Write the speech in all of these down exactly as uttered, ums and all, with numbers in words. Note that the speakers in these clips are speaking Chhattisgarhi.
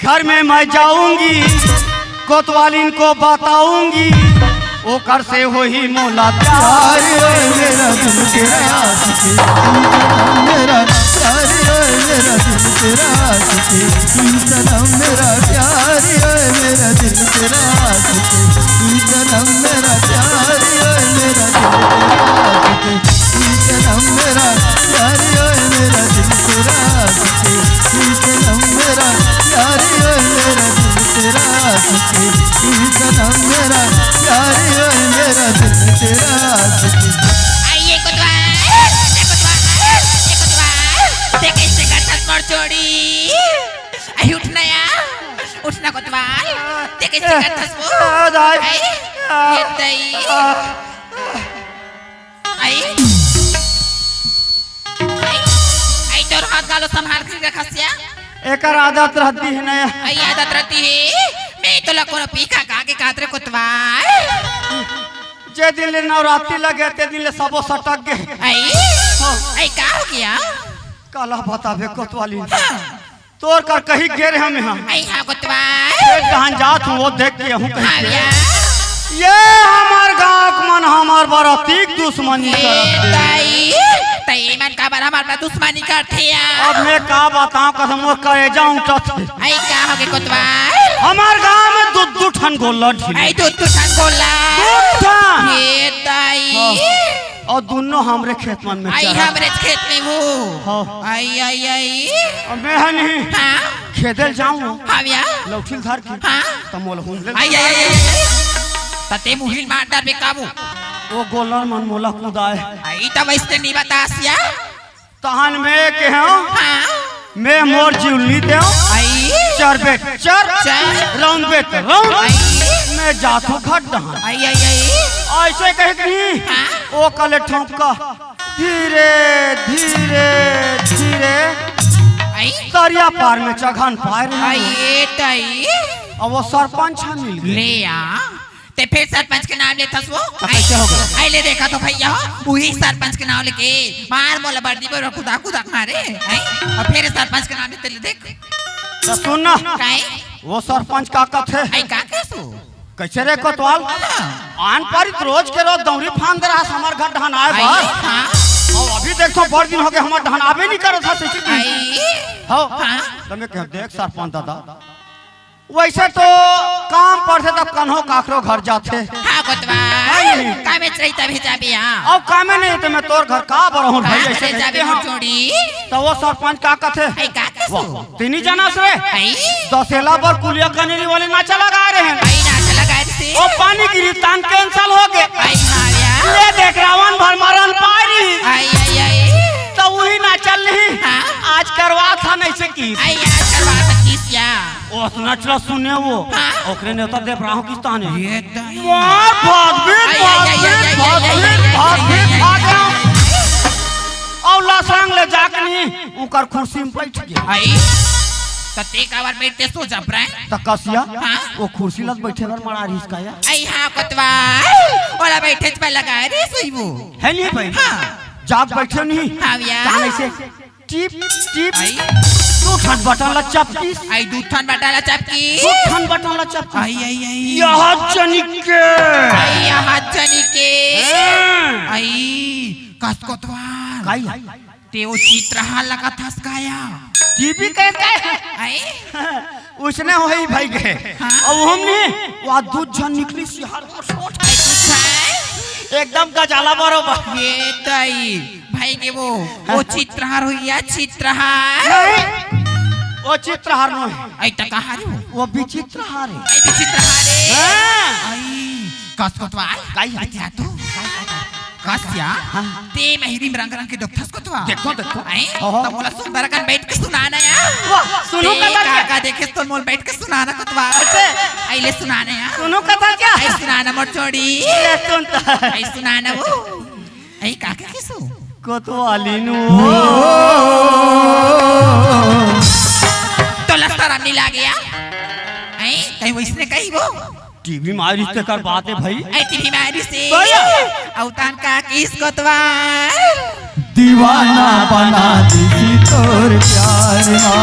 घर में मैं जाऊंगी, कोतवालिन को बताऊंगी, ओकर से होही मोला प्यार। प्यार ओए मेरा दिल तेरा आशिकी, तू सनम मेरा प्यार ओए मेरा दिल तेरा आशिकी, तू सनम मेरा प्यार ओए मेरा दिल तेरा आशिकी, तू सनम मेरा प्यार ओए मेरा दिल तेरा आशिकी, तू सनम मेरा प्यार ओए मेरा दिल तेरा आशिकी, तू सनम मेरा प्यार ओए मेरा दिल तेरा आशिकी, तू सनम मेरा प्यार ओए मेरा दिल तेरा आशिकी। आइए कोतवाल, ए कोतवाल, ए कोतवाल, ते कैसे करथस मोर जोड़ी? आई उठ ना या, उठ ना कोतवाल, ते कैसे करथस वो? आ, दाई। आई, आ, ये दई। आ। आई, आई, आई तोर हाथ गालो संभाल के रखस या। एकर आदत रहती है ना। आई आदत रहती है, मैं तो ला कोनो पीखा का के कात रे कोतवाल। जे दिन ले नवरात्रि लगे, ते दिन ले सबो सटक गे। आई, हाँ। आई का हो गया? काला बताबे कोतवालिन। हाँ। तोर कर कही गे रहे हम यहाँ। आई हाँ कोतवाल। एक जहाँ जात हूँ, वो देख के हूँ कहीं हाँ के। भैया। ये हमार गाँव के मन हमार बर अतिक दुश्मनी ए करत हे। ताई, ताई मन का बर हमार बर दुश्मनी करथे या? अब मैं का बताऊँ, कसम मोर करेजा उठत हे। आई का हो गे कोतवाल? हमार गाँव में दू दू ठन गोल्लर ढीले। आई दू दू ठन गोल्लर। दू ठन। ए ताई। हाँ। अउ दुनो हमरे खेत मन में आई चरत। हमरे खेत में हो। हाँ। आई, आई, आई। अउ मैं ह नहीं। हाँ। खेते ल जाऊँ। हाँ भैया। लौठी ल धर के। हाँ। त मोला हुन ले। आई, आई, आई, आई। त ते मुहिल मार डारबे काबू। ओ गोल्लर मन मोला कुदाय। आई त वइसने नी बतास या। तहन मैं केहेंव। हाँ। मैं मोर जीव ल नी देंव। आई। चरबे चर, चर। रौंदबे त रौंद। आई। मैं जाथों घर डहन। आई, आई, आई। अइसे कहे कहीं। हाँ। ओ कले ठोंका। धीरे, धीरे, धीरे। आई। तरिया पार में चघन पाय रहे। आई, ए ताई। अब वो सरपंच ह मिल गे। ले आ। ते फेर सरपंच के नाम लेथस वो? त कइसे हो गे? आई ले देखा तो भैया हो, उही सरपंच के नाम लेके मार मोला बरदी बर कुदा कुदा मारे, हैं? अउ फेर सरपंच के नाम लेथे ले देख। त सुन ना। काहे? वो सरपंच का कथे? आई का कहेस वो? कइसे रे कोतवाल? हाँ। आन पारी त रोज के रोज दौरी फांद रहस हमर घर डहन आय बर। हाँ। अउ अभी देखथों बड़ दिन हो गे हमर डहन आबे नी करत हस। आई। हो। हाँ। त मैं कहेंव देख सरपंच दादा, वइसे तो काम पड़थे तब कन्हो काकरो घर जाथे। हाँ कोतवाल। है नहीं? कामे चाहिए तभी जाबे, हाँ। अउ कामे नहीं त मैं तोर घर का बर आहूँ भाई, अइसे कहिथे। त वो सरपंच का कथे? आई का कहेस वो? तीनी जना से रे। आई। दसेला बर कुलिया कनेरी वाले नाचा लगाय रहे। आई नाचा लगाय रहे। ओ पानी गिरी तान cancel हो गे। आई मारिया। ले देख रावण भर मरन पारी। आई, आई, आई। त उही नाचा ल नहीं। हाँ। आज करवाथन अइसे किहिस। आई आज करवाथन किहिस या। ओतना चला सुने वो। हाँ। ओकरे नेवता देबराहूँ किहिस तहने। ए दाई। मार भागबे, आई, आई, आई, भागबे, आई, आई, भागबे, आई, आई, भागबे, आई, आई, भागबे। अउ लसरंग ले जाके नहीं, उकर कुर्सी में बइठ गे। आई। त ते काबर बइठतेस ओ जबरा? त कस या, हाँ? वो कुर्सी ल बइठे बर मड़ा रहिस का या? आई हाँ कोतवाल, ओला बइठे च पर लगाय रहिस वो। है नहीं भाई? हाँ। जाके बइठे नहीं। हाँ भैया। तहन अइसे टिप, टिप। आई। दू ठन बटन ला चपकिस। आई, दू ठन बटन ला चपकिस। दू ठन बटन ला चपकिस। आई, आई, आई। यहाँ जनी के। आई, यहाँ जनी के। हाँ। आई, कस कोतवाल। काई? ते ओ चित्रहार लगत हस का या? टीवी के का? आई? उसने होही भाई के। हाँ। अउ हम नहीं, वो दू झन निकलिस यार, वो सोच। आई, तू खाए? एकदम गजाला बरोबर। ए दाई। भाई के वो, वो चित्रहार हो या चित्रहार। नहीं, वो चित्रहार नो हे। आई त कहाँ रे वो? वो विचित्रहार हे। आई विचित्रहार हे। हाँ। आई, कस कोतवाल। काई है? अच्छा तू। कस या? हाँ। ते महिरी में रंग रंग के डोकथस कोतवाल। देखो, देखो। आई, ओहो। त मोला सुंदर कन बइठ के सुना ना या। वाह, सुनहूँ ते कथा का का देखे तो मोला बइठ के सुना ना कोतवाल। अच्छा। आई ले सुना ना या। सुनहूँ कथा का? आई सुना ना मोर जोड़ी। ले सुन त। आई सुना ना वो। ए, का कहिस वो? कोतवाली नो। तोला सरम नहीं लागे या? ए, कहीं वइसने कही वो? टीवी में आइस तेकर बात हे भाई। ए, टीवी में आइस हे। भैया। अउ तहन का कहिस कोतवाल? दीवाना बना दिसी तोर प्यार मा,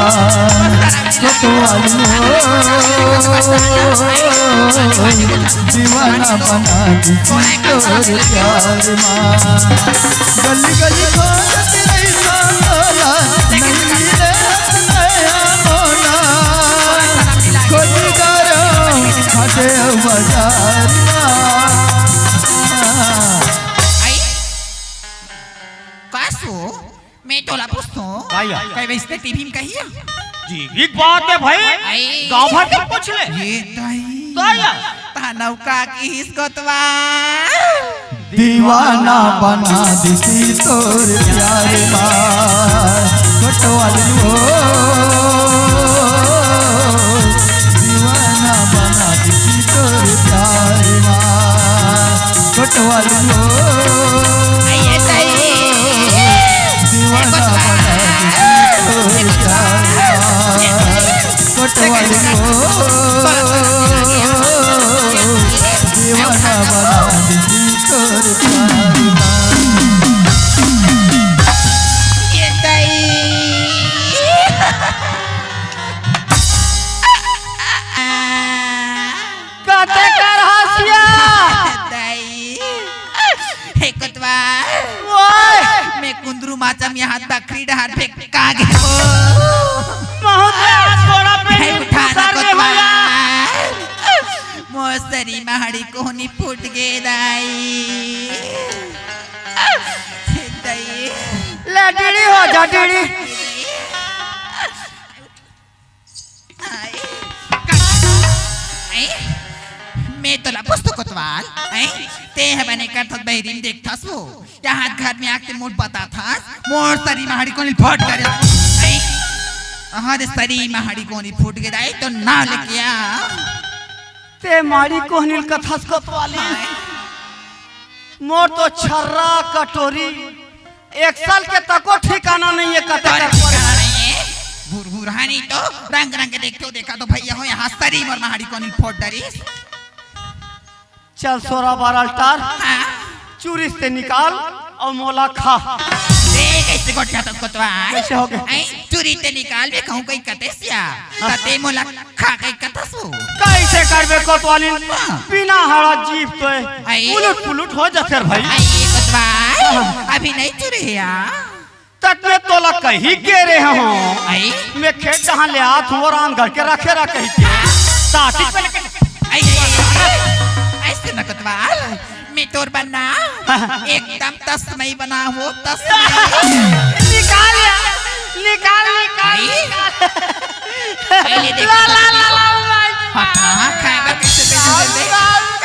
कोतवाली हो। दीवाना बना दिसी तोर प्यार मा। गली गली खोजत रहिथों तोला, नहीं मिले नया मोला। खोजी करो हटे बाजार मा। आई? का सो? मैं तोला पूछथों। का या? कई वइसने टीवी में कहिया? जी, एक बात है भाई। आई। गांव भर के पूछ ले। ये दाई। का या? तहनऊ का किहिस कोतवाल? दीवाना बना दिसी तोर प्यार मा, कोतवाली हो। दीवाना बना दिसी तोर प्यार मा, कोतवाली हो। ये दाई। दीवाना बना दिसी तोर प्यार मा, कोतवाली हो। दीवाना बना दिसी तोर प्यार मा। ये दाई। कते कर हसिया। दाई। हे कोतवाल। ओए। मैं कुंदरू माचा में हाथ बखरी डहार फेंका गे हो। बहुत आज थोड़ा पे भाई उठा ना सर में कोतवाल। मोर सरी महड़ी कोहनी फूट गे दाई। दाई। ले डीड़ी हो जा डीड़ी। आए, आए, मैं तोला पूछथों कोतवाल, आए, ते ह बने करथस बहिरी म देखथस वो, या हाथ घर में आके मोर बताथस, मोर सरी महड़ी कोहनी फट करे, आए, अहाँ दे सरी महड़ी कोहनी फूट गे दाई, तो ना लेके आ। ते माड़ी कोहनी ल कथस कोतवाली। आए। मोर तो छर्रा कटोरी एक साल के तको ठिकाना नहीं है, कते कर पड़े। ठिकाना नहीं है। भुरभुरहानी तो रंग रंग के देखते हो, देखा तो भैया हो यहाँ सरी मोर महड़ी कोहनी फोड़ डरिस। चल सोरा बारह लीटर हाँ। चूरी से निकाल अउ मोला खा। देख कैसे गोठियाथस कोतवाल। कैसे हो गए? ऐ चूरी ते निकाल बे कहूँ कहीं कते सिया। हाँ। तते मोला खा के कथस वो। कैसे करबे कोतवालिन? हाँ। बिना हरा जीभ तो है। आई। पुलुट पुलुट हो जाथे भाई। आई कोतवाल, हाँ। अभी नहीं चुरे या। तक मैं तोला कही के रे हूँ। आई। मैं खेत जहाँ ले आत हूँ और आन घर के रखे रख कही के। साथी पहले के आई, आई, आई, आई, ऐसे न कोतवाल। मैं तोर बना एकदम तस्मई बना हो, तस्मई। निकाल या, निकाल, निकाल, आई? निकाल। आई, ये देख। ला, ला, ला, ला, ला, ला। हाँ, हाँ, खाए बर कैसे दे दे दे।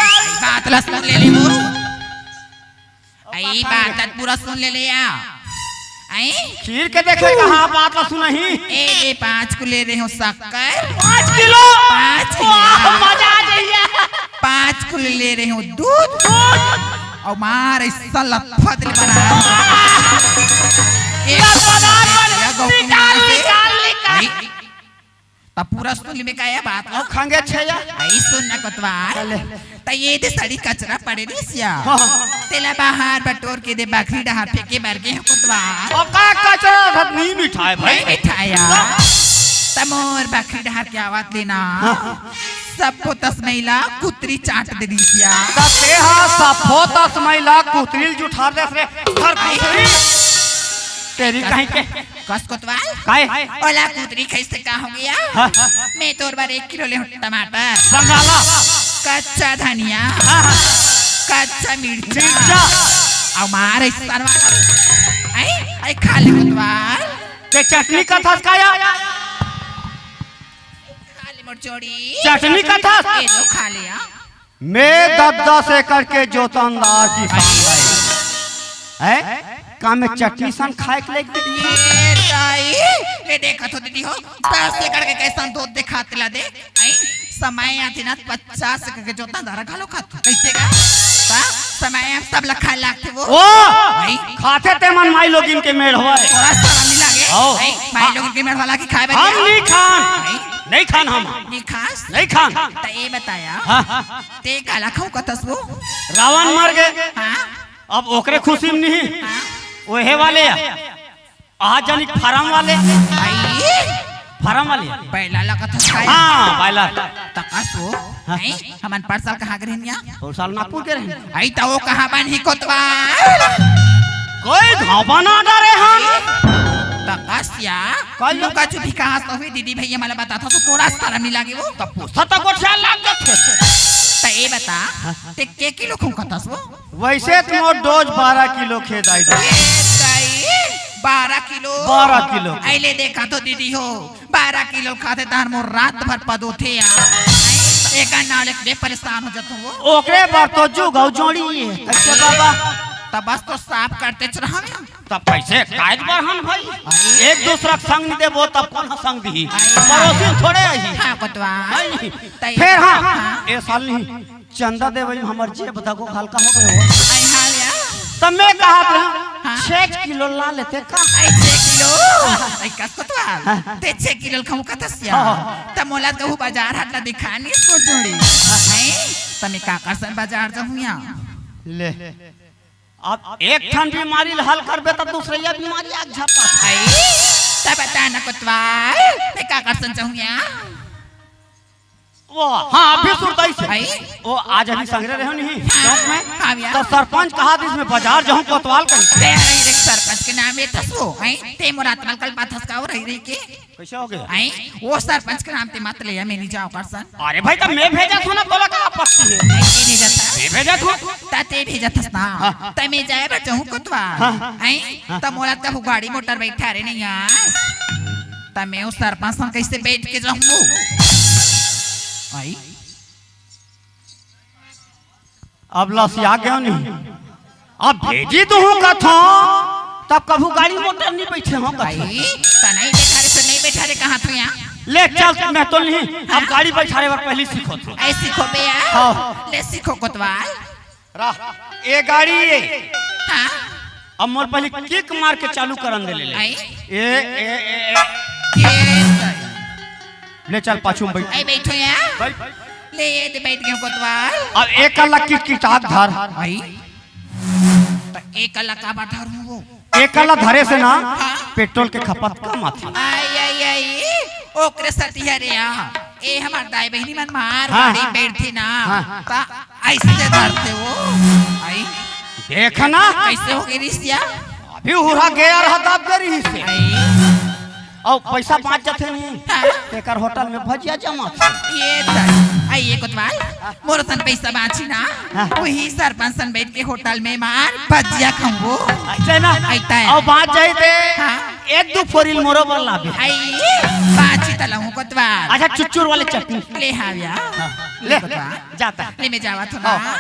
आई, बात ला सुन ले ले वो। आई, बात ला पूरा सुन ले ले या। आई? खीर के देखे कहाँ बात ला सुनही। ए, ए, पाँच को ले रहे हो शक्कर। पाँच किलो। पाँच किलो। वाह, मजा आ जाइए। पाँच को ले रहे हो दूध। दूध। अउ मार ऐसा लथपथ ले बना। एक लथपथ बना, या गौ निकाल, निकाल, निकाल। आई? तब पूरा सुन ले का ये बात। अउ खंगे छे या। आई सुन ना कोतवाल। चले। त ये दे सड़ी कचरा पड़े रहिस या। हाँ। तेला बाहर बटोर के दे बखरी डहार फेंके बर गे हो कोतवाल। अउ का कचरा धत नहीं मिठाए भाई। नहीं मिठाया। त मोर बखरी डहार के आवत ले ना। हाँ। सब्बो तस्मई ला कुतरी चाट दे रहिस या। त ते हा सब्बो तस्मई ला कुतरी ल जुठार देस रे। घर आई। कुतरी। तेरी कहीं के। कस कोतवाल? काय? ओला कुतरी खइस ते का हो गया? हाँ। मैं तोर बर एक किलो ले हूँ टमाटर। बंगाला। कच्चा धनिया। हाँ, हाँ। कच्चा मिर्चा। मिर्चा। अउ मार ऐसा वाला। आई, आई खा ले कोतवाल। ते चटनी कथस का या? खा ले मोर जोड़ी। चटनी कथस? ये लो खा ले या। मैं दस दस एकड़ के जोतनदार किसान भाई। हैं? का मैं चटनी सन खाए के लेके दीदी? ये दाई, ये देखत हो दीदी हो, दस एकड़ के कैसन दूध दिखात ला दे। हैं? समय आथे ना पचास एकड़ के जोतनदार घलो खात। कैसे का? का? समय हम सब ला खाए लागथे वो। ओ! हैं? खाथे ते मन माई लोगिन के मेड़ होय। थोड़ा शरम नहीं लागे? आओ। हैं? माई लोगिन के मेड़ वाला की खाए बर हम गया? नहीं खान। हैं? नहीं खान हम। नहीं खास? नहीं खान। त ये बताया। हाँ। ते काला खाऊ कथस वो? रावण मर गे। हाँ। अब ओकरे खुशी में नहीं। हाँ। ओहे वाले आ। आ जनिक फार्म वाले। आई? फार्म वाले। बैला लगत हस काय? हाँ, बैला। त कस वो? हाँ। हैं? हमन परसल कहाँ गे रहेन या? परसल नागपुर गे रहेन। आई त वो कहाँ बनही कोतवाल? कोई घाव बना डारे हन। त कस या? कोई लुका छुपी कहाँ से हुई दीदी भैया मला बताथस तो तोला सरम नइ लागे वो? त पूछा त गोठिया लाग जाथे। त ए बता, हाँ। ते के किलो खूंकथस वो? वैसे तो मोर डोज बारह किलो खेदाई दे। ए दाई, बारह किलो? बारह किलो। अइले देखा तो दीदी हो, बारह किलो खाथे तहार मोर रात भर पदोथे यार। एकर नाव लेके परेशान हो जाथों वो। ओकरे बर तो जुग अउ जोड़ी हे। अच्छा बाबा। त बस तो साफ करते च रहन। त कइसे काज बढ़न भाई? अरे। एक दूसरा के संग नइ देबो, तब कोन ह संग दिही? अरे। पड़ोसी थोड़े आही। हाँ, कोतवाल। नहीं। तै-, फेर हाँ, हाँ। ए साल नहीं। चंदा देवई में हमर जेब दगो हल्का हो गए हो। आई हाँ या। तब मैं कहा था, हाँ। छह किलो ला लेते का? आई छह किलो? आई कस कोतवाल? हाँ। ते छह किलो ल खाऊं का तसिया? हाँ। तब मोला कहूँ बाजार हाट ला दिखा नहीं इसको जोड़ी। हैं? तब मैं का करसन बाजार जाऊँ या? ले। अब एक ठन बीमारी ल हल करबे त दूसरइया बीमारी आ झपा। आई, तब बता न कोतवाल, मैं का करसन जाऊँ या? वो, हाँ, अभी सुरताई से। आई? वो आज अभी संगरे रहे नहीं, हाँ, चौक में। हाँ भैया। त सरपंच कहा दिस मैं बाजार जाऊँ कोतवाल कहीं। ते रही रे सरपंच के नाम ये तसो, हैं? ते मोर आत्मा ल कल बात हंस का हो रही रही के? कइसे हो गया? आई? वो सरपंच के नाम ते मत ले, मैं नइ जावं करसन। अरे भाई, त मैं भेजत हूँ ना, तोला का आपत्ति हे? आई, ते भेजत हस? मैं भेजत हूँ। त ते भेजत हस ना? हाँ। त मैं जाए बर जाहूँ कोतवाल। हाँ। आई? हाँ। त मोला त कभू गाड़ी मोटर बइठारे नइ आय। त मैं ओ सरपंच संग कइसे बइठ के जाहूँ? आई? अब लसिया गेंव नहीं। अब भेजी दुहूँ कथों, तब कभू गाड़ी मोटर नइ बइठे हों कथों। आई, त नइ बइठारे, त नइ बइठारे कहाँ तू या? ले चल, मैं तो नहीं। अब हाँ? गाड़ी बइठारे बर पहिली सीखो तू। ऐ सीखो बे या? हाँ। ले सीखो कोतवाल। रह, ए गाड़ी ए। हाँ? अब मोर पहिली किक मार के चालू करन दे ले, ले। आई? ए, ए, ए, ए। ये ले चल, पाछू में बइठ। आई बइठो या? बइठ। ले, ये दे बइठ गेंव कोतवाल। अब एक अलग किटकिटात धर। आई? त एक अलग काबर धरूँ वो? एक अलग धरे से ना, हाँ। पेट्रोल के खपत कम आथे। आई, आई, आई, ओकरे सेती हरे या। ए हमर दाई बहिनी मन मार हाँ, गाड़ी हाँ। बइठथे ना, हाँ। त अइसे धरथे वो। आई? देख ना। कइसे हो गे रिहिस या? अभी हुरहा गे रहा तब गे रिहिस हे। आई? अउ पइसा बाँच जाथे नहीं, हाँ। तेकर होटल में भजिया जमाथे। ये दाई, आई ये कोतवाल, मोर सन पइसा बाँची ना, हाँ। उही सरपंच सन बइठ के होटल में मार भजिया खाऊँ वो। अइसे ना? अइता हे। अउ बाँच जाही ते, हाँ। एक दू फोरिल मोरो बर लाबे। आई, बाँची त लहूँ कोतवाल। अच्छा, चुरचुर वाले चटनी। ले हाँ भैया। हाँ, ले, ले कोतवाल। जाता। ले मैं जावत हूँ ना। हाँ।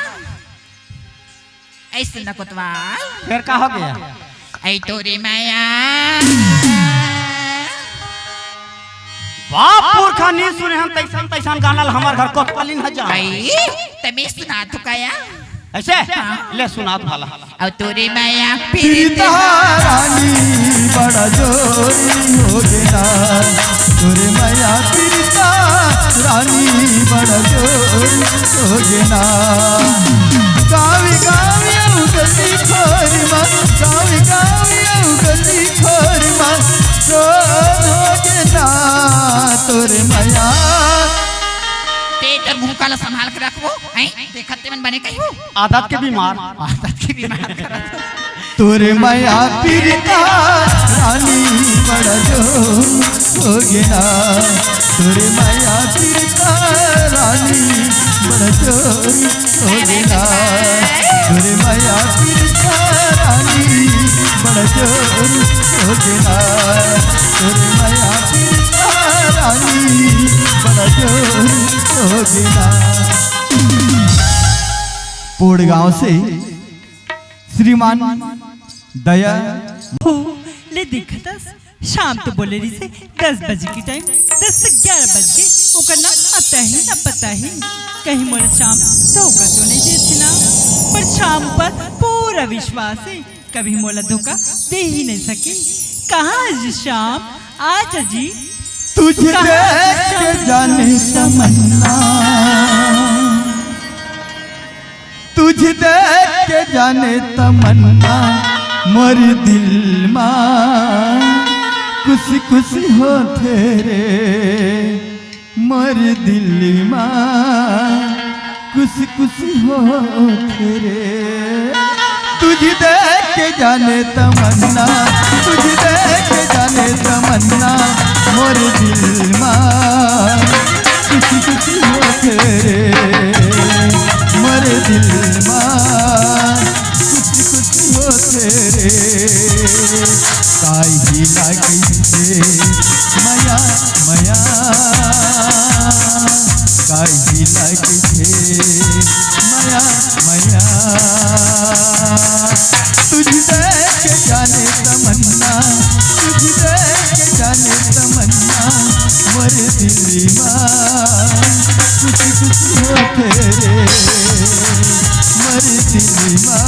ऐसे न कोतवाल। फेर का हो गया? ऐ तोरे मया। बाप पुरखा नइ सुने हन तइसन तइसन गाना ल हमर घर कोतवालिन ह जा। भाई, तमे सुना तो काया? अइसे? हाँ। ले सुना तो भला। अउ तोरे मया पीरित पीरित रानी बड़ा जोरी हो गेना। तोरे मया पीरित रानी बड़ा जोरी हो गेना। गाँव गाँव अउ गली खोर मा, गाँव गाँव अउ गली खोर मा, शोर हो गेना। तोरे मया। ते तोर मुँह काला संभाल के रखबो, हैं? देखत ते मन बने कहिबो। आदत के बीमार। आदत के बीमार। तोरे मया पीरित रानी बड़ा जोर हो गेना। तोरे मया पीरित रानी बड़ा जोर हो गेना। तोरे मया पीरित रानी बड़ा जोर हो गेना। तोरे मया पीरित रानी बड़ा जोर हो गेना। पोड़ गांव से श्रीमान दया। हो, ले देखतस, शाम तो बोले रहिसे दस बजे के टाइम, दस से ग्यारह बज गे, ओकर ना अता ही ना पता ही। कहीं मोला शाम धोखा तो नहीं देथे ना, पर शाम पर पूरा विश्वास हे, कभी मोला धोखा दे ही नहीं सके। कहाँ है जी शाम? आ जा जी। तुझे कहाँ है देख के शाम? जाने तमन्ना, तुझे देख के जाने तमन्ना, मोर दिल मा कुछ कुछ होथे रे, मोर दिल मा कुछ कुछ होथे रे। तुझ देख के जाने तमन्ना, तुझ देख के जाने तमन्ना, मोर दिल मा कुछ कुछ होथे रे, मोर दिल मा कुछ कुछ होथे रे। काहे लागे थे मया मया, काहे लागे थे मया मया। तुझ देख के जाने तमन्ना, तुझ देख के जाने तमन्ना, मोर दिल मा कुछ कुछ होथे रे, मोर दिल मा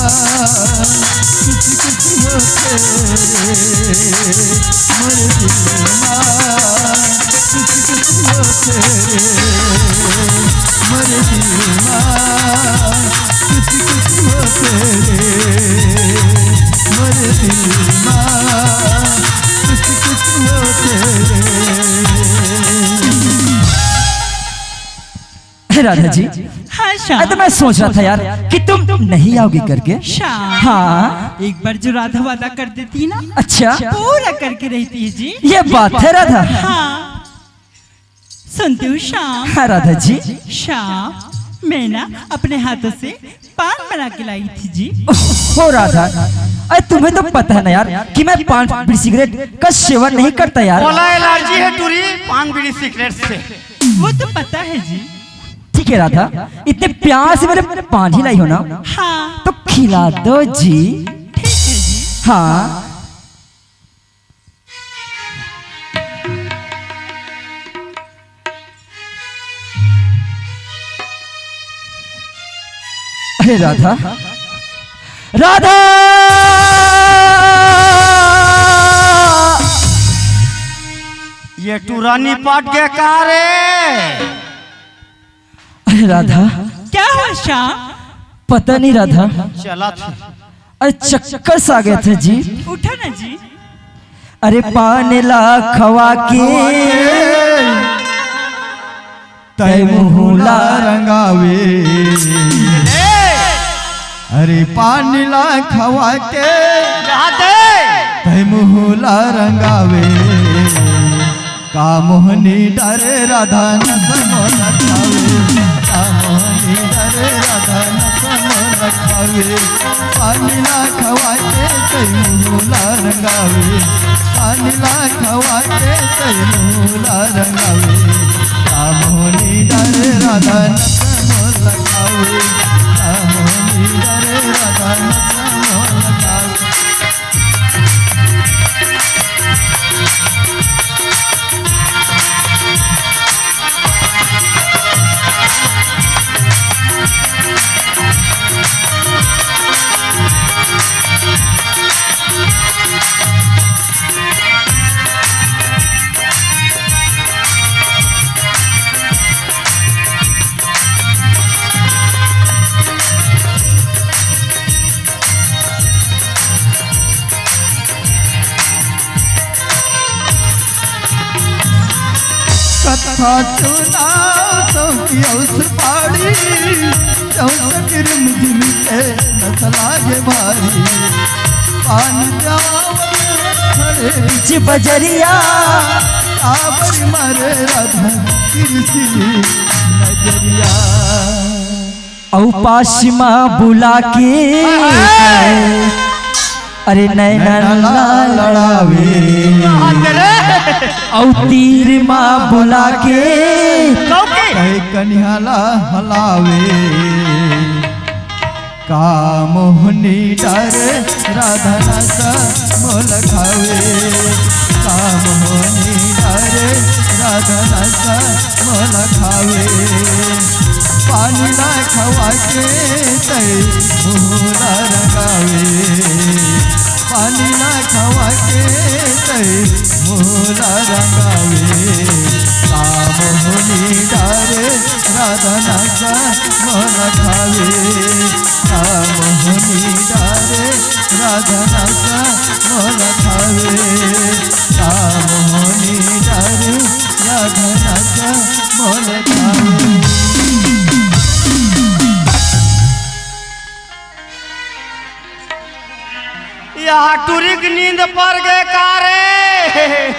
कुछ कुछ होथे रे, मोर दिल मा कुछ कुछ होथे रे, मोर दिल मा कुछ कुछ होथे रे, मोर दिल मा कुछ कुछ होथे रे, मोर दिल मा। राधा जी, हाँ श्याम। अरे तो मैं सोच रहा था यार कि तुम नहीं आओगी करके। श्याम, हाँ। एक बार जो राधा वादा कर देती ना, अच्छा। पूरा करके रहती है जी। ये बात है राधा। हाँ। सुनती हूँ श्याम। हाँ राधा जी। श्याम, मैं ना अपने हाथों से पान बना के लाई थी जी। हो राधा, अरे तुम्हें तो पता है ना यार कि मैं पान बीड़ी सिगरेट का सेवन नहीं करता यार। बोला एलर्जी है टूरी पान बीड़ी सिगरेट से। वो तो पता है जी। ठीक है राधा, इतने प्यार से मेरे पान ही लाई हो ना, हाँ। तो खिला दो जी। ठीक है जी। हाँ। अरे राधा, राधा। ये टूरा निपट गे का रे? अरे राधा। क्या हुआ श्याम? पता नहीं राधा। चला था। अरे चक्कर सा आ गया था जी। उठा ना जी। अरे पान ला खवा के तै मुँह ला रंगावे। अरे पान ला खवा के तै मुँह ला रंगावे। का मोहनी डरे राधा नस मोर खावे, का मोहनी डरे राधा नस मोर खावे। पानी ला खवा के तै मुँह ला रंगावे, पानी ला खवा के तै मुँह ला रंगावे। का मोहनी डरे राधा नस मोर खावे, का मोहनी डरे राधा नस मोर खावे। कथा सुनाओ सौंपियौ सुपारी, चौक रिमझिम के नसला ये बारी। पान जाओ खड़े बीच बजरिया, काबर मारे राधा तिरछी नजरिया। अउ पास मा बुला के, अरे नैनन ला लड़ावे, अउ तीर मा बुला के, कहे कनिहा ला हलावे। का मोहनी डरे राधा नस मोर खावे, का मोहनी डरे राधा नस मोर खावे। पानी ला खवा के तै मुँह ला रंगावे, पानी ला खवा के तै मुँह ला रंगावे। का मोहनी डरे राधा नस मोर खावे, का मोहनी डरे राधा राधा मोल खावे, राम मोहनी दारू, राधा राधा मोल खावे। यहाँ टुरी के नींद पर गे का रे?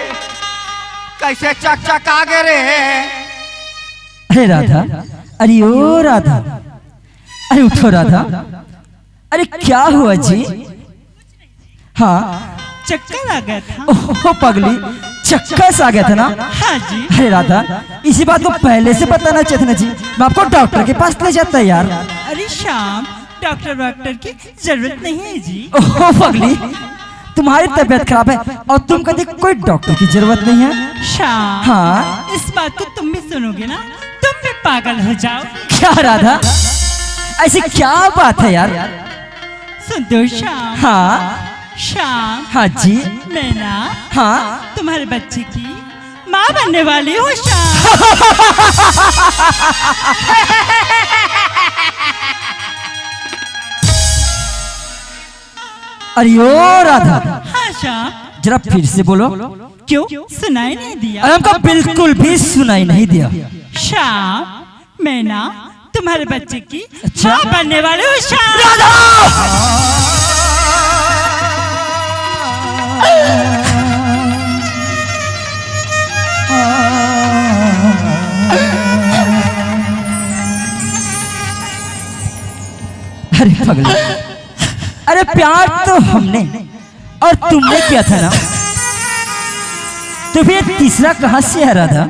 कैसे चकचका गे रे? अरे राधा, अरे ओ राधा, अरे उठो राधा, अरे क्या हुआ जी? हाँ। चक्कर आ गया था। ओहो पगली, चक्कर सा आ गया था ना? हाँ जी। अरे राधा, इसी बात को पहले से बताना चाहिए था ना जी, मैं आपको डॉक्टर के पास ले जाता यार। अरे श्याम, डॉक्टर वॉक्टर की जरूरत नहीं है जी। ओहो पगली, तुम्हारी तबीयत खराब है और तुम कहते कोई डॉक्टर की जरूरत नहीं है। श्याम, हाँ। इस बात को तुम भी सुनोगे ना, तुम भी पागल हो जाओ। क्या राधा, ऐसी क्या बात है यार? सुन दो श्याम। हाँ। श्याम। हाँ जी। मैं ना, हाँ। तुम्हारे बच्चे की माँ बनने वाली हूँ श्याम। अरे ओ राधा, हाँ श्याम। जरा फिर से बोलो। क्यों, सुनाई नहीं दिया? अरे हमको बिल्कुल भी सुनाई नहीं दिया। श्याम, मैं ना तुम्हारे बच्चे की, अच्छा। माँ बनने वाली हूँ श्याम। राधा! अरे पगली, अरे प्यार तो हमने और तुमने किया था ना, तो फिर तीसरा कहाँ से आ रहा था?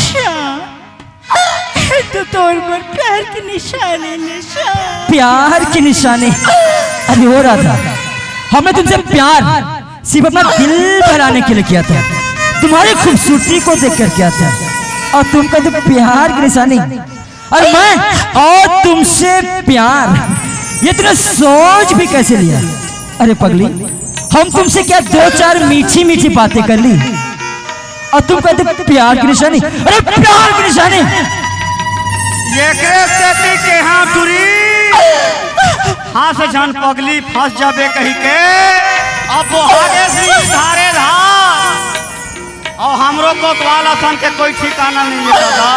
श्याम, तो तोर मोर प्यार की निशानी, निशान। प्यार की निशानी? अरे ओ राधा, हमने तुमसे प्यार सिर्फ अपना दिल बहलाने के लिए किया था, तुम्हारी खूबसूरती को देख कर किया था, और तुम कहते प्यार की निशानी। और मैं और तुमसे प्यार, ये तूने सोच भी कैसे लिया? अरे पगली, हम तुमसे क्या दो चार मीठी मीठी बातें कर ली और तुम कहते प्यार की निशानी? अरे प्यार की निशानी! एकरे सेती के हाँ टुरी, हाँ से झन पगली फंस जाबे कही के, अब बोहागे सिंह धारे धार। और हमरो कोतवाल असन के कोई ठिकाना नहीं है दादा।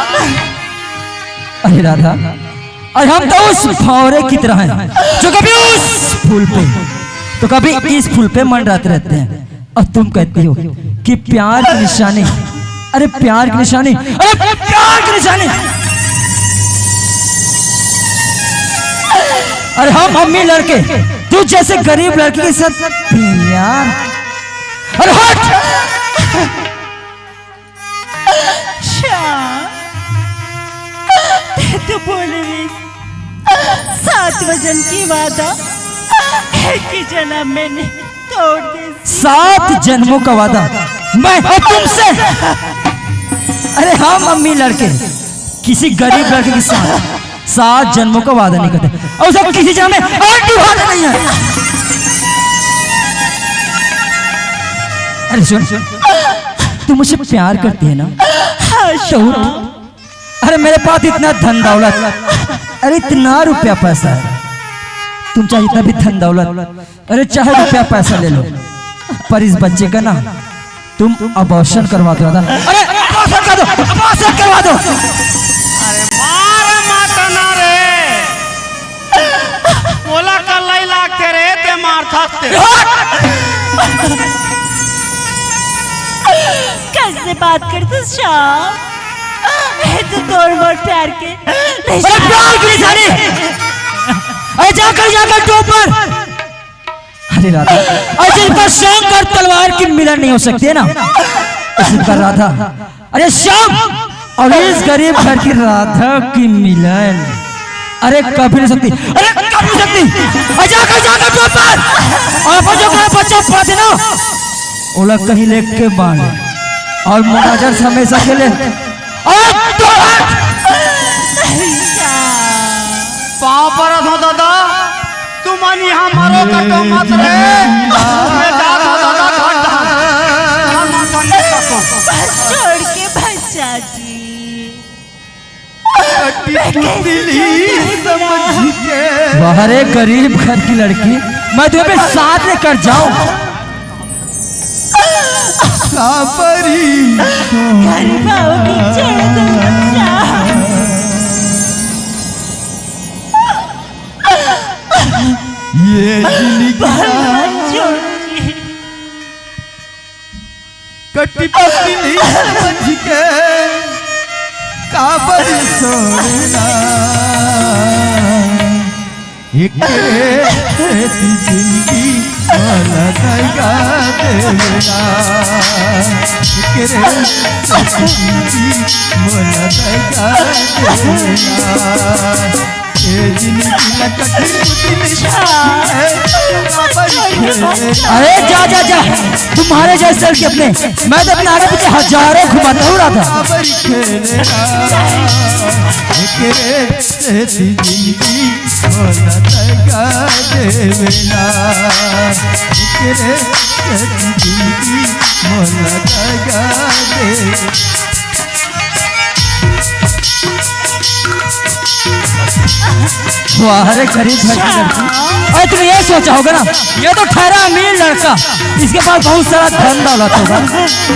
अरे राधा, अरे हम तो उस भौंरे की तरह हैं, जो कभी उस फूल पे, तो कभी इस फूल पे मंडराते रहते हैं। और तुम कहती हो कि प्यार की निशानी, अरे प्यार की निशानी, अरे प्यार की निशानी। अरे हम अमीर लड़के तुझ जैसे गरीब लड़की के साथ प्यार, अरे हट! श्याम, तैं तो बोले रहिस, सात वजन की वादा, एक ही जन्म में नहीं तोड़ दे। सात जन्मों का वादा मैं और तुमसे। अरे हाँ मम्मी, लड़के किसी गरीब लड़के के साथ सात जन्मों का वादा नहीं करते, और सब किसी जन्म में और निभाना नहीं है। अरे सुन, सुन, तू मुझसे प्यार करती है ना? हाँ, तो उठ। श्याम। अरे मेरे पास इतना धन दौलत, अरे इतना रुपया पैसा है, तुम चाहे जितना भी धन दौलत, अरे चाहे रुपया पैसा ले लो, पर इस बच्चे का ना तुम abortion करवा दो दादा। अरे abortion कर दो, abortion करवा दो। अरे मार मत ना रे, ओला कल्लाई लागथे रे, तैं मारथस ते। कैसे बात करथस श्याम? ये तो तोर मोर प्यार के अरे प्यार की निशानी। अरे जाकर, जाकर डूब मर। अरे राधा, अरे जिनका शंख और तलवार की मिलन नहीं हो सकती है ना, इसी प्रकार राधा, अरे श्याम और इस गरीब घर की राधा की मिलन, अरे कभी नहीं सकती, अरे कभी नहीं सकती। अरे जाकर, जाकर डूब मर। और अपन जो मेरा बच्चा पाते ना, ओला कहीं लेके बांध और मुनाजर से हमेशा के लिए। और तो पाँव परत हो दादा, तुमन यहाँ मारो कटो मत रे। मैं जात हो दादा, घाट डाल। छोड़ के बच्चा जी। कटी पुतली समझ के। वाह रे गरीब घर की लड़की, मैं तुम्हें अपने साथ लेकर जाऊं। काबरी घर भाव की जय दुर्गा। ये जिंदगी भगवान छोड़ के। कटी पतली समझ के काबर सोना, एकरे सेती जिंदगी मोला दगा देवेला, एकरे सेती जिंदगी मोला दगा देवेला। अरे जा, जा, जा, तुम्हारे जैसे के अपने, मैं तो अपने आगे पीछे हजारों घुमाता हूँ राधा। वाह, अरे गरीब घर की लड़की। अरे तुम ये सोचा होगा ना, ये तो ठहरा अमीर लड़का, इसके पास बहुत सारा धन दौलत होगा,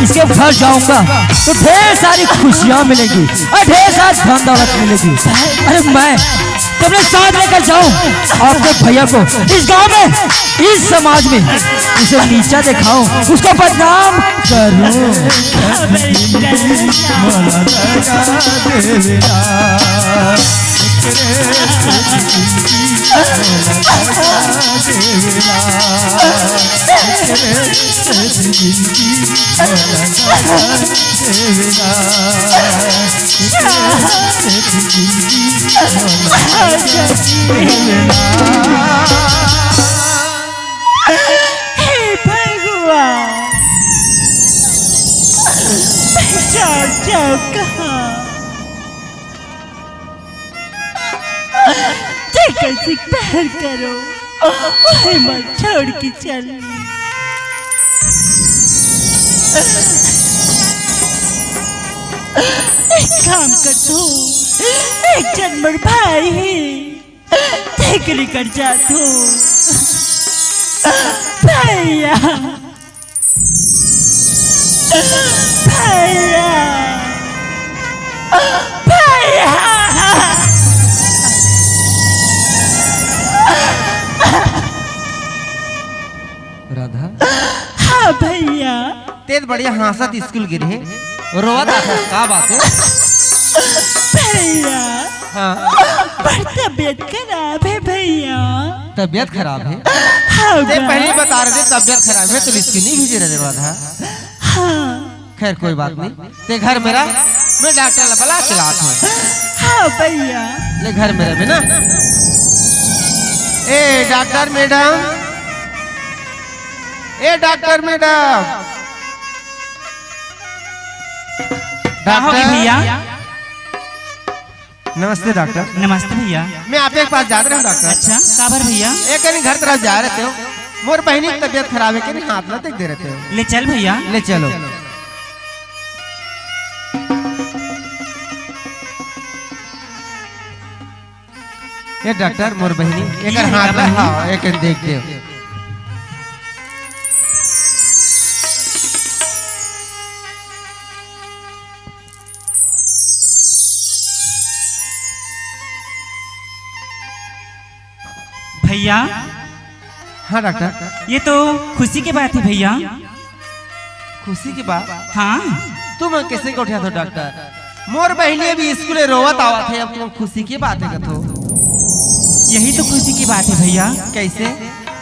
इसके घर जाऊंगा तो ढेर सारी खुशियां मिलेगी और ढेर सारी धन दौलत मिलेगी। अरे मैं तुमने साथ लेकर जाऊं आपके भैया को इस गांव में, इस समाज में, उसे नीचा दिखाऊं, उसको बदनाम करूं। हे भगवान, पहचान जाओ कहाँ। ते कैसे प्यार करो, ओहे मत छोड़ के चल। एक काम कर दो, एक जन मोर भाई हे, देख लेकर जा तू। भैया, भैया, भैया। राधा। हाँ भैया। तें तो बढ़िया हाँसत स्कूल गे रहे, रोवत आथस, का बात हे? भैया। हाँ। बड़ तबीयत खराब हे भैया। तबीयत खराब हे? हाँ तें बा। पहली बता रहे तें तबीयत खराब हे, तो स्कूल नहीं भेजे रहे राधा। हाँ। खैर कोई बात नहीं, तें घर में रह, मैं डॉक्टर ला बला के लात हूँ। हाँ भैया। ले घर में रह ना। ए डॉक्टर मैडम, ए डॉक्टर मैडम। का होगे डॉक्टर। भैया? नमस्ते डॉक्टर। नमस्ते भैया। मैं आपके पास जात रहे हूँ डॉक्टर। अच्छा, काबर भैया? एक कनी घर तरफ जा रहे हो, मोर बहिनी की तबीयत खराब हे, कनी हाथ ला देख दे रहे हो। ले चल भैया। ले चलो। ए डॉक्टर, मोर बहिनी, एकर ये हाथ ला, बहिनी। हाँ, एक देख दे। भैया। हाँ डॉक्टर। ये तो खुशी के बात हे भैया। खुशी के बात? हाँ। तुम कैसे गोठियाथो डॉक्टर? मोर बहिनी अभी स्कूल ले रोवत आवत हे, अब तुम खुशी के बात हे कथो? यही तो खुशी की बात हे भैया। कैसे?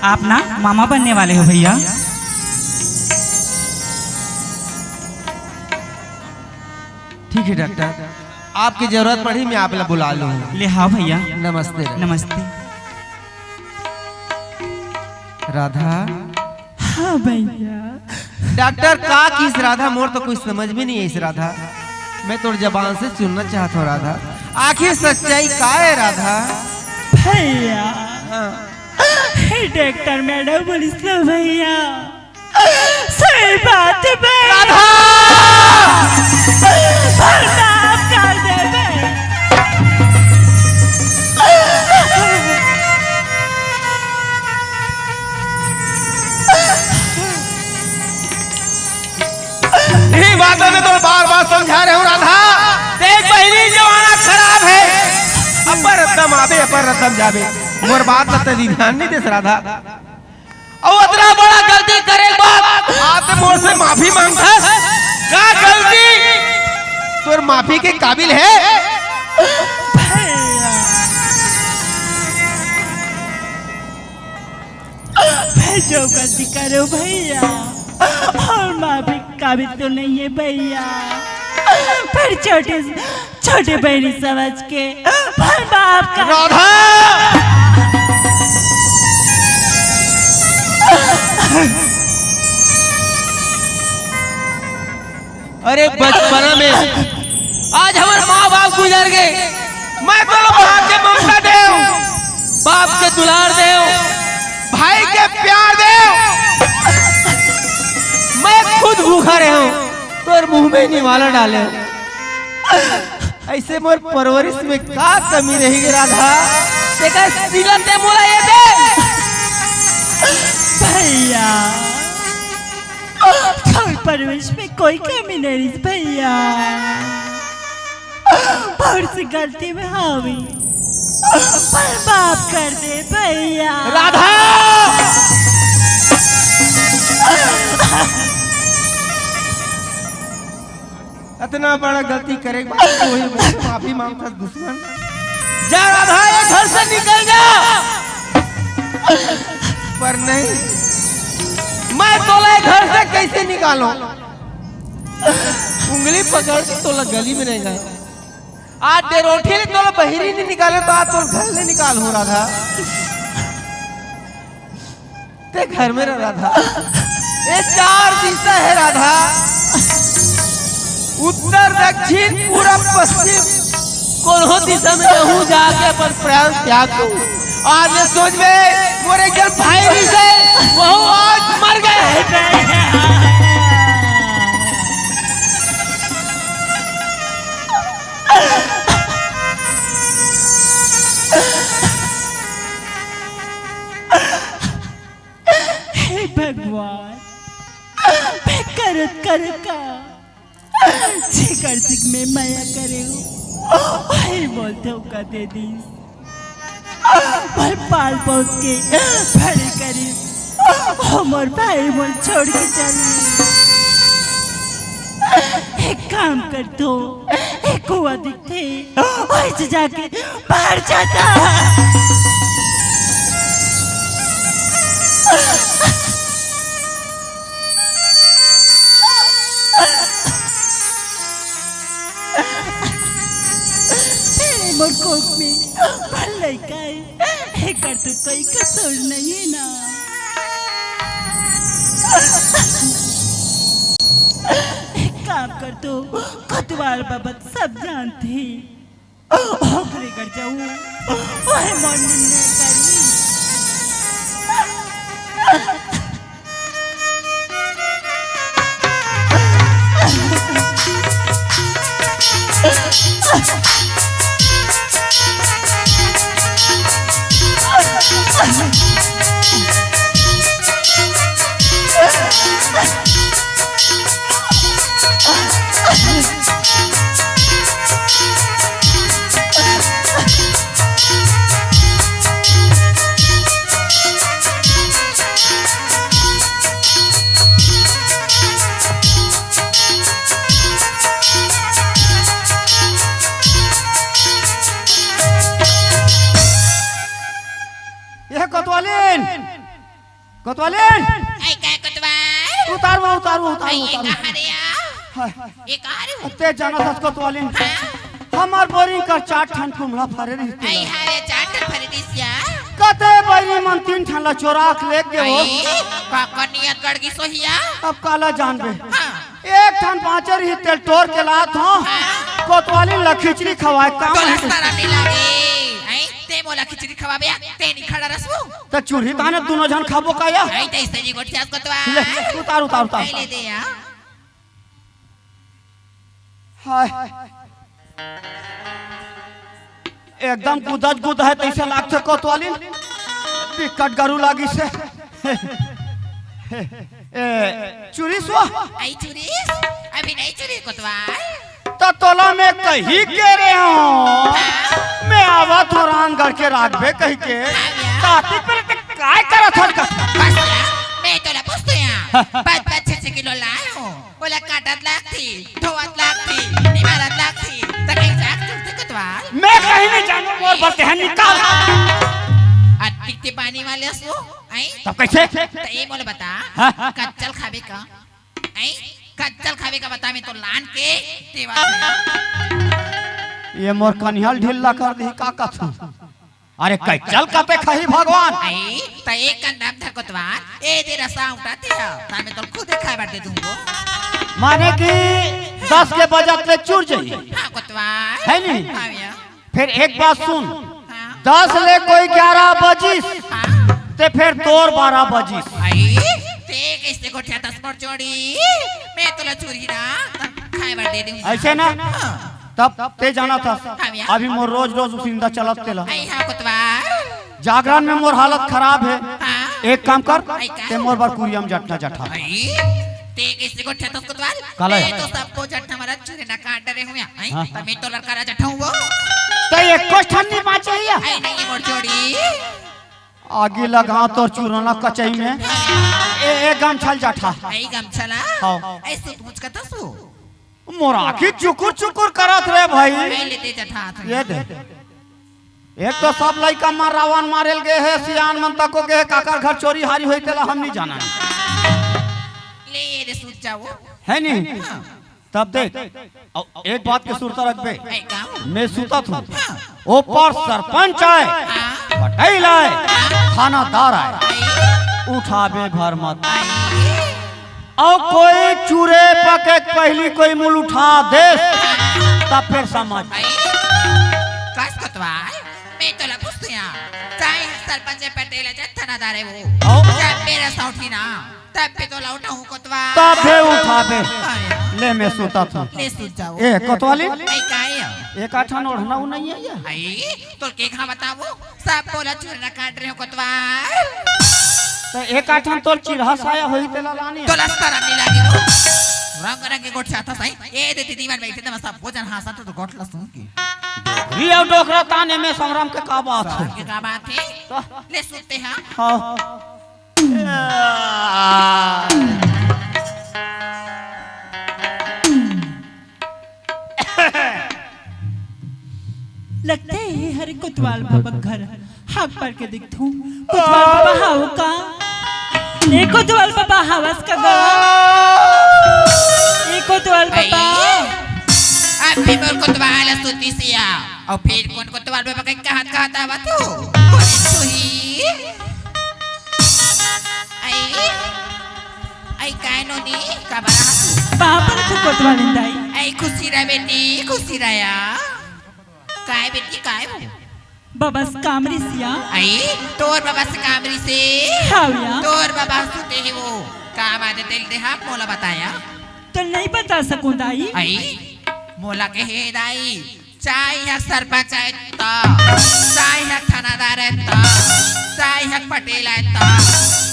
आप ना मामा बनने वाले हो भैया। ठीक हे डॉक्टर, आपके जरूरत पड़ही, मैं आप ला बुला लूँ। ले हाँ भैया। नमस्ते। नमस्ते। राधा। हाँ भैया। डॉक्टर का किस राधा, मोर तो कुछ समझ में नहीं आइस राधा। मैं तोर जबान से सुनना चाहत हूँ राधा, आखिर सच्चाई का हे राधा? भैया। हाँ। हे डॉक्टर मैडम बोलिस ना भैया, सही बात हे भैया। राधा! प्रणाम कर दे भैया। रतम आबे, अपन रतम जाबे। मोर बात ला तैं ध्यान नहीं देस, राधा। अउ अतना बड़ा गलती करे के बाद आते मोर से माफी मांगथस? का गलती तोर माफी के काबिल हे? भैया, मैं जो गलती करूँ भैया, और माफी काबिल तो नहीं है भैया, पर छोटे छोटे बहनी समझ के भर बाप का। राधा, अरे बचपना में आज हमर माँ बाप गुजर गए, मैं तो बाप के ममता देव, बाप के दुलार देव, भाई के प्यार देव, मैं खुद भूखा रहे हूँ, तोर मुंह में निवाला डाले हूँ। ऐसे मोर परवरिश में का कमी रही गे राधा? तेकर सिला ते मोला ये दे। भैया, तोर परवरिश में कोई कमी नहीं रही भैया। बहुत सी गलती में हावी, पर माफ कर दे भैया। राधा, इतना बड़ा गलती करे के बाद तू ही मुझसे माफी मांगता दुश्मन। जा राधा, ये घर से निकल जा। पर नहीं, मैं तोला ये घर से कैसे निकालूं? उंगली पकड़ के तोला गली में नहीं गए। आज दे रोटी ले तोला बहिरी नहीं निकाले तो आज तोला घर ले निकाल हो राधा। ते घर में रह राधा। ये चार दिशा है राधा, उत्तर, दक्षिण, पूरब, पश्चिम। कोनो दिशा में रहूं जाके अपन प्राण त्याग दूं। आज ये सोच में मोर एक जन भाई भी से वो आज मर गए। हे भगवान, मैं करत करत का जेकर जिग में मया करे हूँ, वही बोलते का दे दीस। मोर पाल पोस के बड़े करी, हमर भाई मोर छोड़ के चल। एक काम कर तो, एक कुआ दिखते, वही से जाके बाहर जाता। तेरे मोर कोख में भल लइका है, एकर तो कोई कसूर नहीं है ना। एक काम कर तो, कोतवाल बाबा सब जानते हैं। ओकरे घर जाऊ, ओहे मॉर्निंग नहीं करी। ये कोतवालीन, कोतवालीन। ऐ का कोतवाल? उतार वो, उतार वो, उतार वो, ऐ ये उतार वो। कहाँ रे या? हाय। ये कहाँ रे? ते जाना था कोतवालीन। हमार बोरिंग कर चार ठन कुमड़ा फरे रही थी। ऐ हारे चाट फरडिसिया। कते बैरी मन तीन ठन ला चोरा के ले गए हो। ऐ का कनिया गड़गी सोहिया। अब काला जानबे। हाँ। एक ठन बाँचे रही तेल टोर के लात हो। कोतवालीन ला खिचड़ी खवाए काम तोला है। शरम नहीं लागे। ऐ ते मोला खिचड़ी खवाबे, ते नहीं खड़ा रसबू। त चूल्ही ताने दोनों झन खाबो का या? ऐ ते सही गोठियास कोतवाल। ले, उतार, उतार, उतार। ऐ ले दे या। हाय। एकदम गुदज गुद है तैसे लागथे कोतवालीन। बिकट गरू लागी से। ए, चुरी सो। ऐ चुरिस? अभी नहीं चुरी कोतवाल। त तोला मैं कही के रे हो। मैं आवा तो रांध गढ़ के राखबे कहिके। कातिक पीर ते काय करत हस कथा? बस यार, मैं तोला पूछत हंव। पाँच पाँच छह छह किलो लाय हंव। ओला काटत लागथे, धोवत लागथे, निमारत लागथे। त कहीं जाके चुरथे कोतवाल? मैं कहीं नहीं जानंव, मोर बर तेहा निकाल। अतिक ते बानी वाले असो, अई? तब कइसे? त ए मोला बता, हाँ, हाँ। कच्चा ल खाबे का? अई? कच्चा ल खाबे का बता, मैं तोला लान के देवत हंव। ए मोर कनिहा ल ढीला कर दिही का कथंव? अरे कच्चा ल कते खाही भगवान? अई, त एक कन दम धर कोतवाल, ए दे रसा उठाथे ह, त मैं तोला खुदे खाय बर दे दूंव। माने कि दस के बजत ले चुर जाही। हाँ कोतवाल। है नी? हाँ भैया। फेर एक बात सुन, हाँ। दस ले कोई ग्यारह बजिस, हाँ। ते फेर तोर बारह बजिस। अई, ते कइसे गोठियाथस मोर जोड़ी? मैं तोला चुरही ना, त खाय बर दे दूंव। अइसे ना? हाँ। तब ते जानथस, हाँ भैया। अभी मोर रोज रोज उसिंदा चलत तेला। अई हाँ कोतवाल। जागरण में मोर हालत खराब हे। हाँ। एक काम कर, अई का? ते मोर बर कुरिया म जटना जठा। अई, ते कइसे गोठियाथस कोतवाल? काला हे? मैं तो सबको जटना मारत चुरना काट डरे हंव। अई, हाँ। त मैं तोला करा जठाहूं वो। त एको ठन नइ बांचे हे या? अई नहीं मोर जोड़ी। आगी लगांव तोर चुरना कचई में। ए, ए गमछा ल जठा। अई गमछा ला? हाँ। अइसे पूछ कथस वो। मोर आँखी चुकुर चुकुर करत रे भाई। ए ले दे जठा हाथ में। ए दे। एक तो सब लइका मन रावन मारे ल गे हे, सियान मन तको गे हे, काकर घर चोरी हारी होही तेला हम नइ जानन। ले ए दे सूत जावो। है नी? हाँ। तब देख, अउ एक बात के सुरता रखबे। ए का? मैं सुतत हंव। हाँ। ओपार सरपंच आय, हाँ। पटेल आय, हाँ। थानादार आय, अई। उठाबे भर मत। अई। अउ कोई चुरे पके के पहिली कोई मुड़ ल उठा देस, त फेर समझ। अई। कस कोतवाल, मैं तोला पूछत हंव, चाहे सरपंच हे, पटेल हे, चाहे थानादार हे वो। हाँ। जब मेरा सौठी ना, तब भी तोला उठाहूं कोतवाल। तब भी उठाबे। हाँ यार। ले मैं सुतत हंव। ले सूत जावो। ए कोतवाली। अई का हे? एक आठन ओढ़ना उ नइ हे या? अई, तोला के कहा बतावो? सब बोला चुरना काट रहे हो कोतवाल। त एक आठन तोर चिरहा साया होही तेला लाने। तोला सरम नइ लागे वो। रंग रंग के गोठियाथस। ए दे दीदी मन बइठे त मैं सब भोजन हांसत तो गोठ ला सुन के। डोकरी अउ डोकरा ताने में संग्राम के का बात हे? के का बात हे? त ले सुते हा। हाँ। लगथे ए हरे कोतवाल बाबा के घर। हाक मार के देखथंव, कोतवाल बाबा हव का? ए कोतवाल बाबा हवस का गा? ए कोतवाल बाबा। अभी मोर कोतवाल सुतिस या। अउ फेर कोन कोतवाल बाबा के कहत कहत आवत हो? कोन छुही? अई, अई काय नोनी, काबर आहा तू? बाबा रे तू कोतवाल दाई। अई खुशी रह बेटी, खुशी रह या। काय बेटी, काय हो? बबस कामरी सिया। अई, तोर बबस कामरी से। हाव या। तोर बबस सुते हे वो। का बात हे तेला देहा, मोला बताया। तो नहीं बता सकूं दाई। अई, मोला के हे दाई। चाहे इहाँ सरपंच आय त, चाहे इहाँ थानादार आय त, चाहे इहाँ पटेल आय त,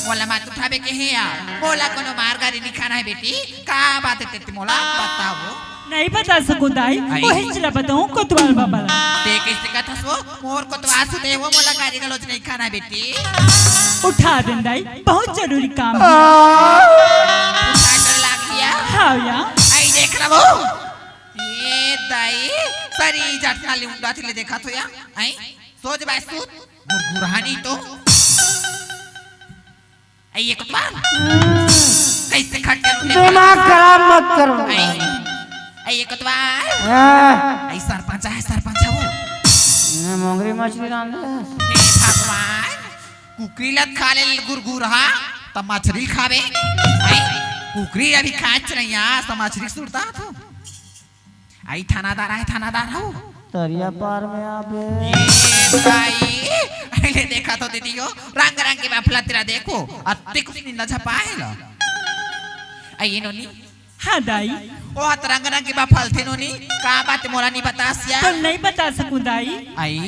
मोला मत उठाबे के हे या, मोला कोनो मार गारी नइ खाना हे बेटी। का बात हे ते मोला बतावो। नहीं बता सकूं दाई, अई। ओहिच ला बताऊं कोतवाल बाबा ला। ते कइसे कथस वो? मोर कोतवाल सुते हे वो, मोला गारी गलौज नइ खाना हे बेटी। उठा देन दाई, बहुत जरूरी काम हे। उठा कर लाग गया। हाव या। अई देख ला वो। ए दाई, सरी जात नाली उंडा थी ले देखा तो या। अई, सोच बाय सूत, गुरगुरहानी तो। अई, ये कोतवाल। कइसे खट के तूने दिमाग खराब मत करो। अई, अई, ये कोतवाल। हाँ। अई, सरपंच हे, सरपंच हे वो। ये मोंगरी मछली रांधे। हे भगवान, कुकरी ला खा ले गुरगुरहा, त मछरी खाबे। अई, कुकरी अभी खाच रही है, त मछरी सुरता तो। अई थानादार आय, थानादार हो। तरिया पार में आबे। ए भाई, अरे देखा तो दीदी हो, रंग रंग के बाफला तेरा देखो, अत्ते कुछ निंदा छपाए ला। अई नोनी। हाँ दाई। ओ हाथ रंग रंग के बाफल थे नोनी, का बात मोला नहीं बता सिया? तो नहीं बता सकूं दाई। अई,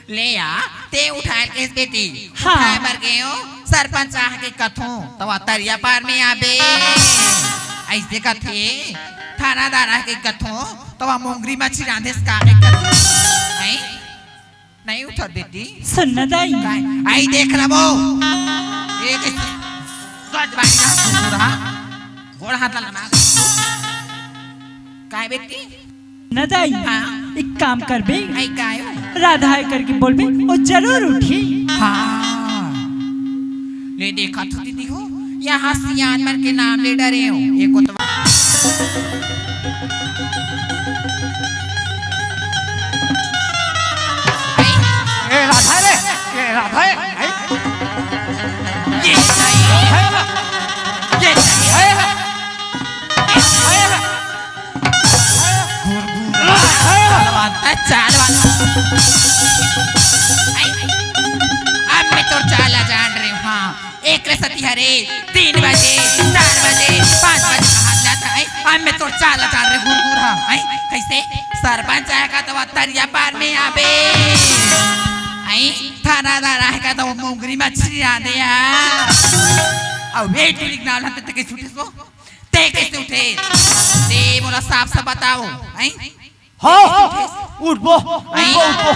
ले आ, ते उठाय ल कहिस बेटी। हाँ। उठाय बर गेंव, सरपंच आके कथों, त वा तरिया पार में आबे। अइसे कथे, थानादार आके कथों, त वा मोंगरी मछरी रांधेस का के कथे। हैं? नहीं उठत बेटी। सुन ना दाई। काय? आई देख रहा वो। एक गजबानी ना सुन रहा। गोड़ हाथ ला लमा। काय बेटी? ना दाई, हाँ। एक काम करबे, आई काय? राधा हे करके बोलबे, वो जरूर उठी। हाँ। ले देखा तो दीदी हो, यहाँ सियान मन के नाम ले डरे हो। ये कोतवाल। ए राधा रे, ए राधा रे, ए। ये नहीं। है ना? ये नहीं। है ना? ये नहीं। है ना? चाल वाला, चाल वाला। आई, आई। अब मैं तोर चाल ला जान रही हूँ, हाँ। एक रे सती हरे, तीन बजे, चार बजे, पाँच बजे बाहर जाता है। अब मैं तोर चाल ला जान रही हूँ, घुर घुर, हाँ। आई, कैसे? सरपंच आएगा तो वो तरिया पार में आबे। आई, थानादार आएगा तो वो मुंगरी मछली आ दे यार। अब वे टुरी नाल हते ते कैसे उठे सो? ते कैसे उठे? ते मोला साफ साफ बताओ, हैं? हाँ, उठबो, उठबो, उठबो।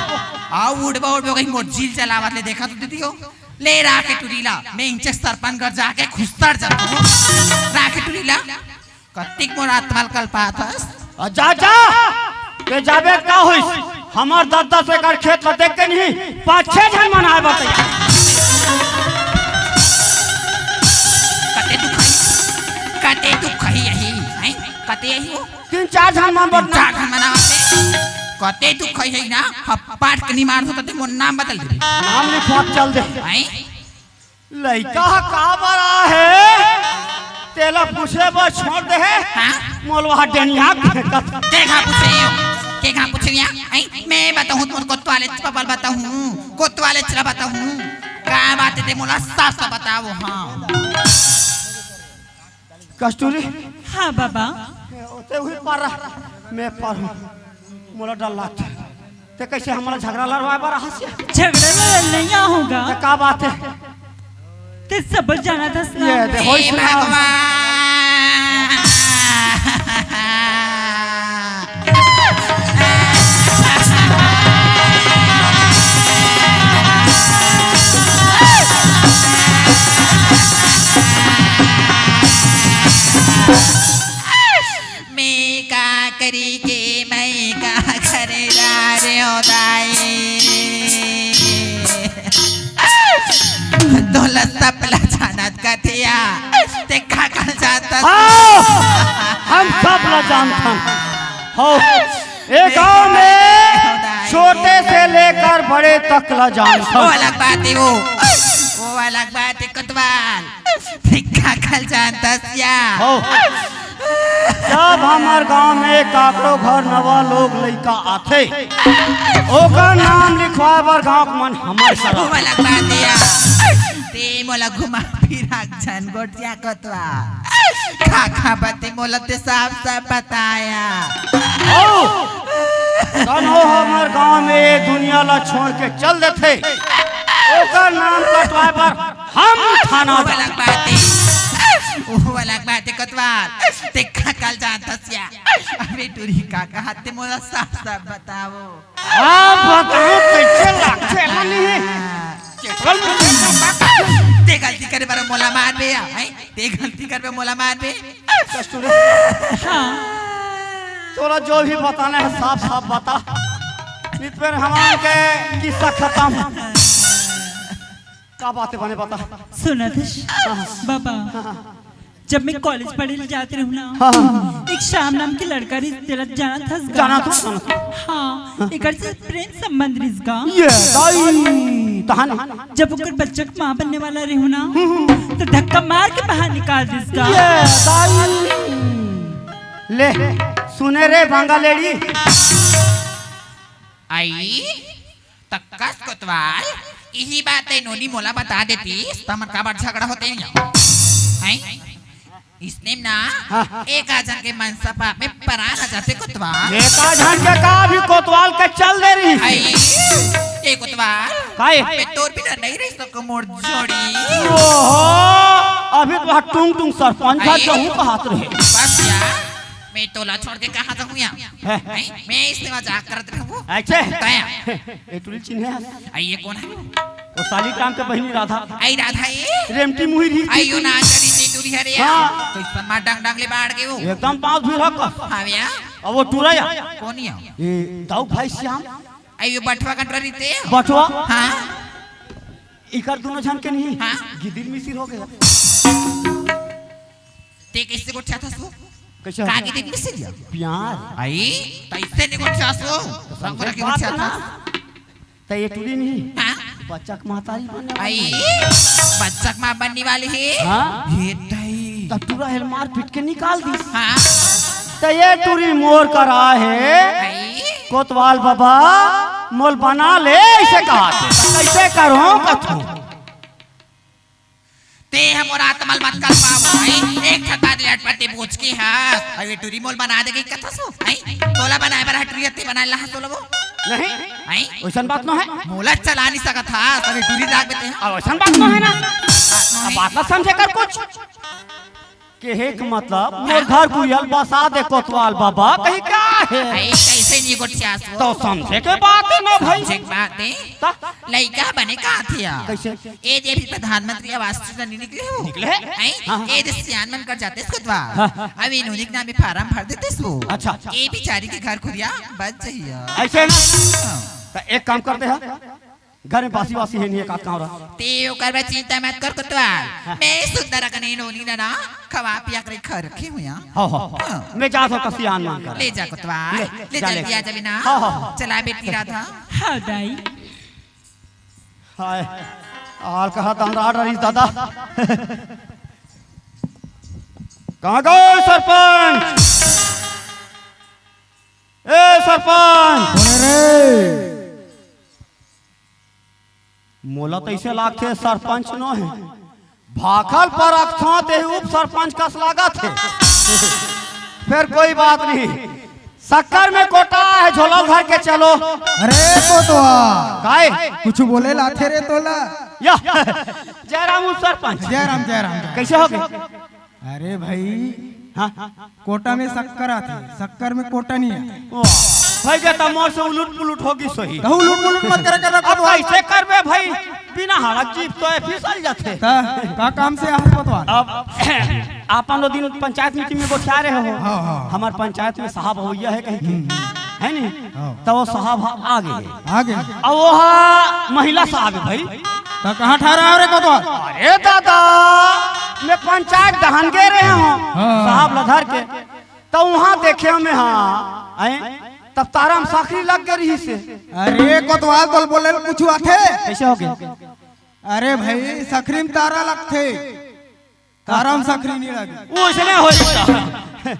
हाँ, उठबो, उठबो, कहीं मोर जील चलावत ले देखा तो दीदी हो। ले राखे टुरी ला, मैं इंचे सरपंच घर जाके खुस्तर जाता हूँ। राखे टुरी ला, कत्तिक मोर आत्मा ल कलपात हस। आ, जा, जा, ते जाबे का होइस? हमर दस दस एकड़ खेत ल देख के नहीं, पाँच छह झन मन आए बताई। कते दुख है, कते दुख है यही, हैं? कते यही हो? तीन चार झन मन तीन बदनाम। चार झन मन आवत हे। कते दुख है, है ना? हप-, पाट के निमार हो, कते मोर नाम बदल दे। नाम लिखवा के चल दे। हैं? लइका ह का बर आहे? तेला पूछे बर छोड़ दे हे। हाँ? मोलवा डेनिया फेंकत। देखा पूछे हो, के कहाँ पूछे या? आई, मैं बताऊँ, मोर कोतवाले चपल बताऊँ, कोतवाले चला बताऊँ। का बात हे, ते मोला साफ साफ बताओ, हाँ। कस्तूरी। हाँ बाबा। ओते हुई पर रहा, मैं पर हूँ। मोला डर लागथे। ते कैसे हमला झगड़ा लड़वाए बर आहस या? झगड़ा लड़ल नहीं आहूँगा। ते का बात हे? ते सब जानत हस ना। ये दे, होई हे सुना। भगवान। मैं का करी के मैं का करे जा रे हो दाई। तोला सब ला जानत कथे या, ते का कर जाता। हाँ, हम सब ला जानथन। हो, ए गांव में छोटे से लेकर बड़े तक ला जानथन। वो अलग बात हे वो। वो अलग बात हे कोतवाल। ते का कर जानता या। हो। जब हमर गांव में काकरो घर नवा लोग लइका आथे, ओकर नाम लिखवाए बर गांव के मन हमर करा। वो अलग बात हे या। ते मोला घुमा फिरा झन गोठिया कोतवाल। का का बात हे मोला ते साफ साफ बताया। ओ, कनो हमर गांव में ये दुनिया ला छोड़ के चल देथे, ओकर नाम कटवाए बर हम थाना वो जा। अलग बात हे, वो अलग बात हे कोतवाल। ते का कर जानता या। अबे टुरी का कहा ते मोला साफ साफ बताओ। आप बताओ कैसे लागथे मनी? चल, ते गलती करे बर मोला मारबे या, हैं? ते गलती करबे मोला मारबे? कस्तूरी। हाँ। तोला जो भी बताना हे साफ साफ बता। नित बेर हमन के किस्सा खतम। का बात हे बने बता। सुनत हस? हाँ, हाँ। बाबा, हाँ, हाँ। जब मैं कॉलेज पढ़े ले जात रहूँ ना, हाँ, हाँ, हाँ। एक श्याम नाम के लड़का रहिस, तेला जानत हस गा? जानत हूँ, जानत हूँ। हाँ, एकर से प्रेम संबंध रहिस गा। ये दाई, तहन? जब ओकर बच्चा के माँ बनने वाला रहूँ ना, हम्म, हम्म। तो धक्का मार के बाहर निकाल दिस गा। ये दाई। ले, सुने रे बांगा लेड़ी। आई? त कस कोतवाल, इही बात हे नोनी मोला बता देतिस, त हमर काबर झगड़ा होते नहीं? हैं? इसने ना, हाँ। एक आजन के मनसा पाप में परान आ जाथे कोतवाल। एक आजन के का भी कोतवाल के चल दे रही। आई, ए कोतवाल, काहे? मैं तोर बिना नहीं रह सको मोर जोड़ी। ओहो, अभी तो टुंग टुंग सरपंच था, आई। जहूँ कहत रहे। बस यार। मैं तोला छोड़ के कहाँ जाहूँ यार? हैं? हैं? मैं इससे मजाक करत रहूँ। अच्छा। तय। ए टुरी चिन्हे हस? आई ये कोन हे? वो सालिक राम के बहिनी राधा। आई राधा ये? रेमटी मुही रही। आई यो ना चली ती टुरी हरे यार। हाँ। तो इस पर मार डंग डंग ले बाढ़ के वो। एकदम पाँव फिर हक। हाँ भैया। अब वो टुरा या? कोन या? ये दाऊ भाई श्याम। आई यो बटवा कटरा रही ते? बटवा? हाँ। इकर दोनों झन के नहीं। हाँ। गिदिर मिसिर हो गया। ते कैसे गोठियाथस वो? कैसे हो? का के दिन मिसिर या? प्यार। आई, तैसे नहीं गोठियाथस वो। तो समझे रंग रंग के बात गोठियाथस ना। तो ये टुरी नहीं। हाँ? बच्चा के महतारी बनने वाली आई, है। बच्चा के माँ बनने वाली है। हाँ? ये तई। तो टुरा हेल मार पीट के निकाल दी। हाँ? तो ये टुरी मोर करा है। आई? कोतवाल बाबा, मोल बना ले, ऐसे कहा थे। तो कैसे करूँ कथू? ते ह मोर आत्मा ल मत कर पाव भाई। एक ठन बात ले अटपटे पूछ के हस। अबे टुरी मोल बना दे गई कथस वो। हैं? तोला बनाए बर ह टुरी अत्ते बनाए ला ह तोला वो। नहीं। हैं? वैसन बात नो है। मोला चला नहीं सकत हस। अबे टुरी राख बेटे ह। अब वैसन बात नो है ना। अब बात ला समझे कर कुछ। के हे के मतलब मोर घर कुरिया ल बसा दे कोतवाल बाबा, कहीं का है? हैं, कैसे नहीं गोठियास वो? तो समझे के बात है ना भाई। समझे के बात है। ता? लइका बने का थे यार? कैसे? ए दे अभी प्रधानमंत्री आवास योजना नहीं निकले हो? निकले? हैं? हाँ, हाँ। ए दे सियान मन कर जाते इसको द्वार। हाँ, हाँ। अभी इन्होंने के नाम में फार्म भर देते इसको। अच्छा। ए बेचारी के घर कुरिया बच जाइए। ऐसे ना? हाँ। तो एक काम करते हैं, घर में बासी वासी है नहीं, एक आध काम रहा। ते ओकर बा चिंता मत कर कोतवाल। हाँ। मैं सुंदर अकने नोनी ना ना खवा पिया कर घर रखे हुए हैं। हाँ, हाँ, हाँ। हाँ। मैं जा सकता सियान मान कर। ले जा कोतवाल। ले, ले जा, जल्दी ले। आ जाबे ना। हाँ, हाँ, हाँ। चला बेटी राधा। हाँ दाई। हाय, आल कहा तमरा डरिस दादा। कहाँ गए सरपंच? ए सरपंच। बोले रे। मोला तो ऐसे लागथे सरपंच नो है, भाखल पर अकथों ते उप सरपंच कस लागत है। फिर कोई बात नहीं, शक्कर में कोटा है, झोला भर के चलो। अरे कोतवाल। काय? कुछ बोले लाथे रे तोला। या, जयराम उप सरपंच। जयराम, जयराम, जयराम। कैसे हो गए? अरे भाई, हाँ? कोटा में शक्कर आथे, शक्कर में कोटा नहीं है। वाह, भाई के तमोर से उलट पुलट होगी सही। कहूँ उलट पुलट मत करे, करे अब कोतवाल। कैसे करबे भाई? बिना हाड़क जीप तो ए फिसल जाथे। ता, का काम से आहस कोतवाल? अब आपन वो दिन पंचायत मीटिंग में गोठिया रहे हो। हाँ, हाँ। हमार पंचायत में साहब होइया है कहीं के। हम्म। है नहीं? हाँ। तो वो साहब आ गए। आ गए। अब वो हा महिला साहब है भाई। तो कहाँ ठहरा हो रे कोतवाल? अरे दादा, मैं पंचायत दहन गे रहे हूँ, हाँ। साहब ल धर के, तो वहाँ देखे मैं, हाँ, हैं? तब तारा में साखरी लग गई रही से। अरे कोतवाल, तोल बोले ल कुछ आथे? कैसे हो गए? अरे भाई, साखरी में तारा लगथे, तारा में साखरी नहीं लगे। वो ऐसे नहीं होता।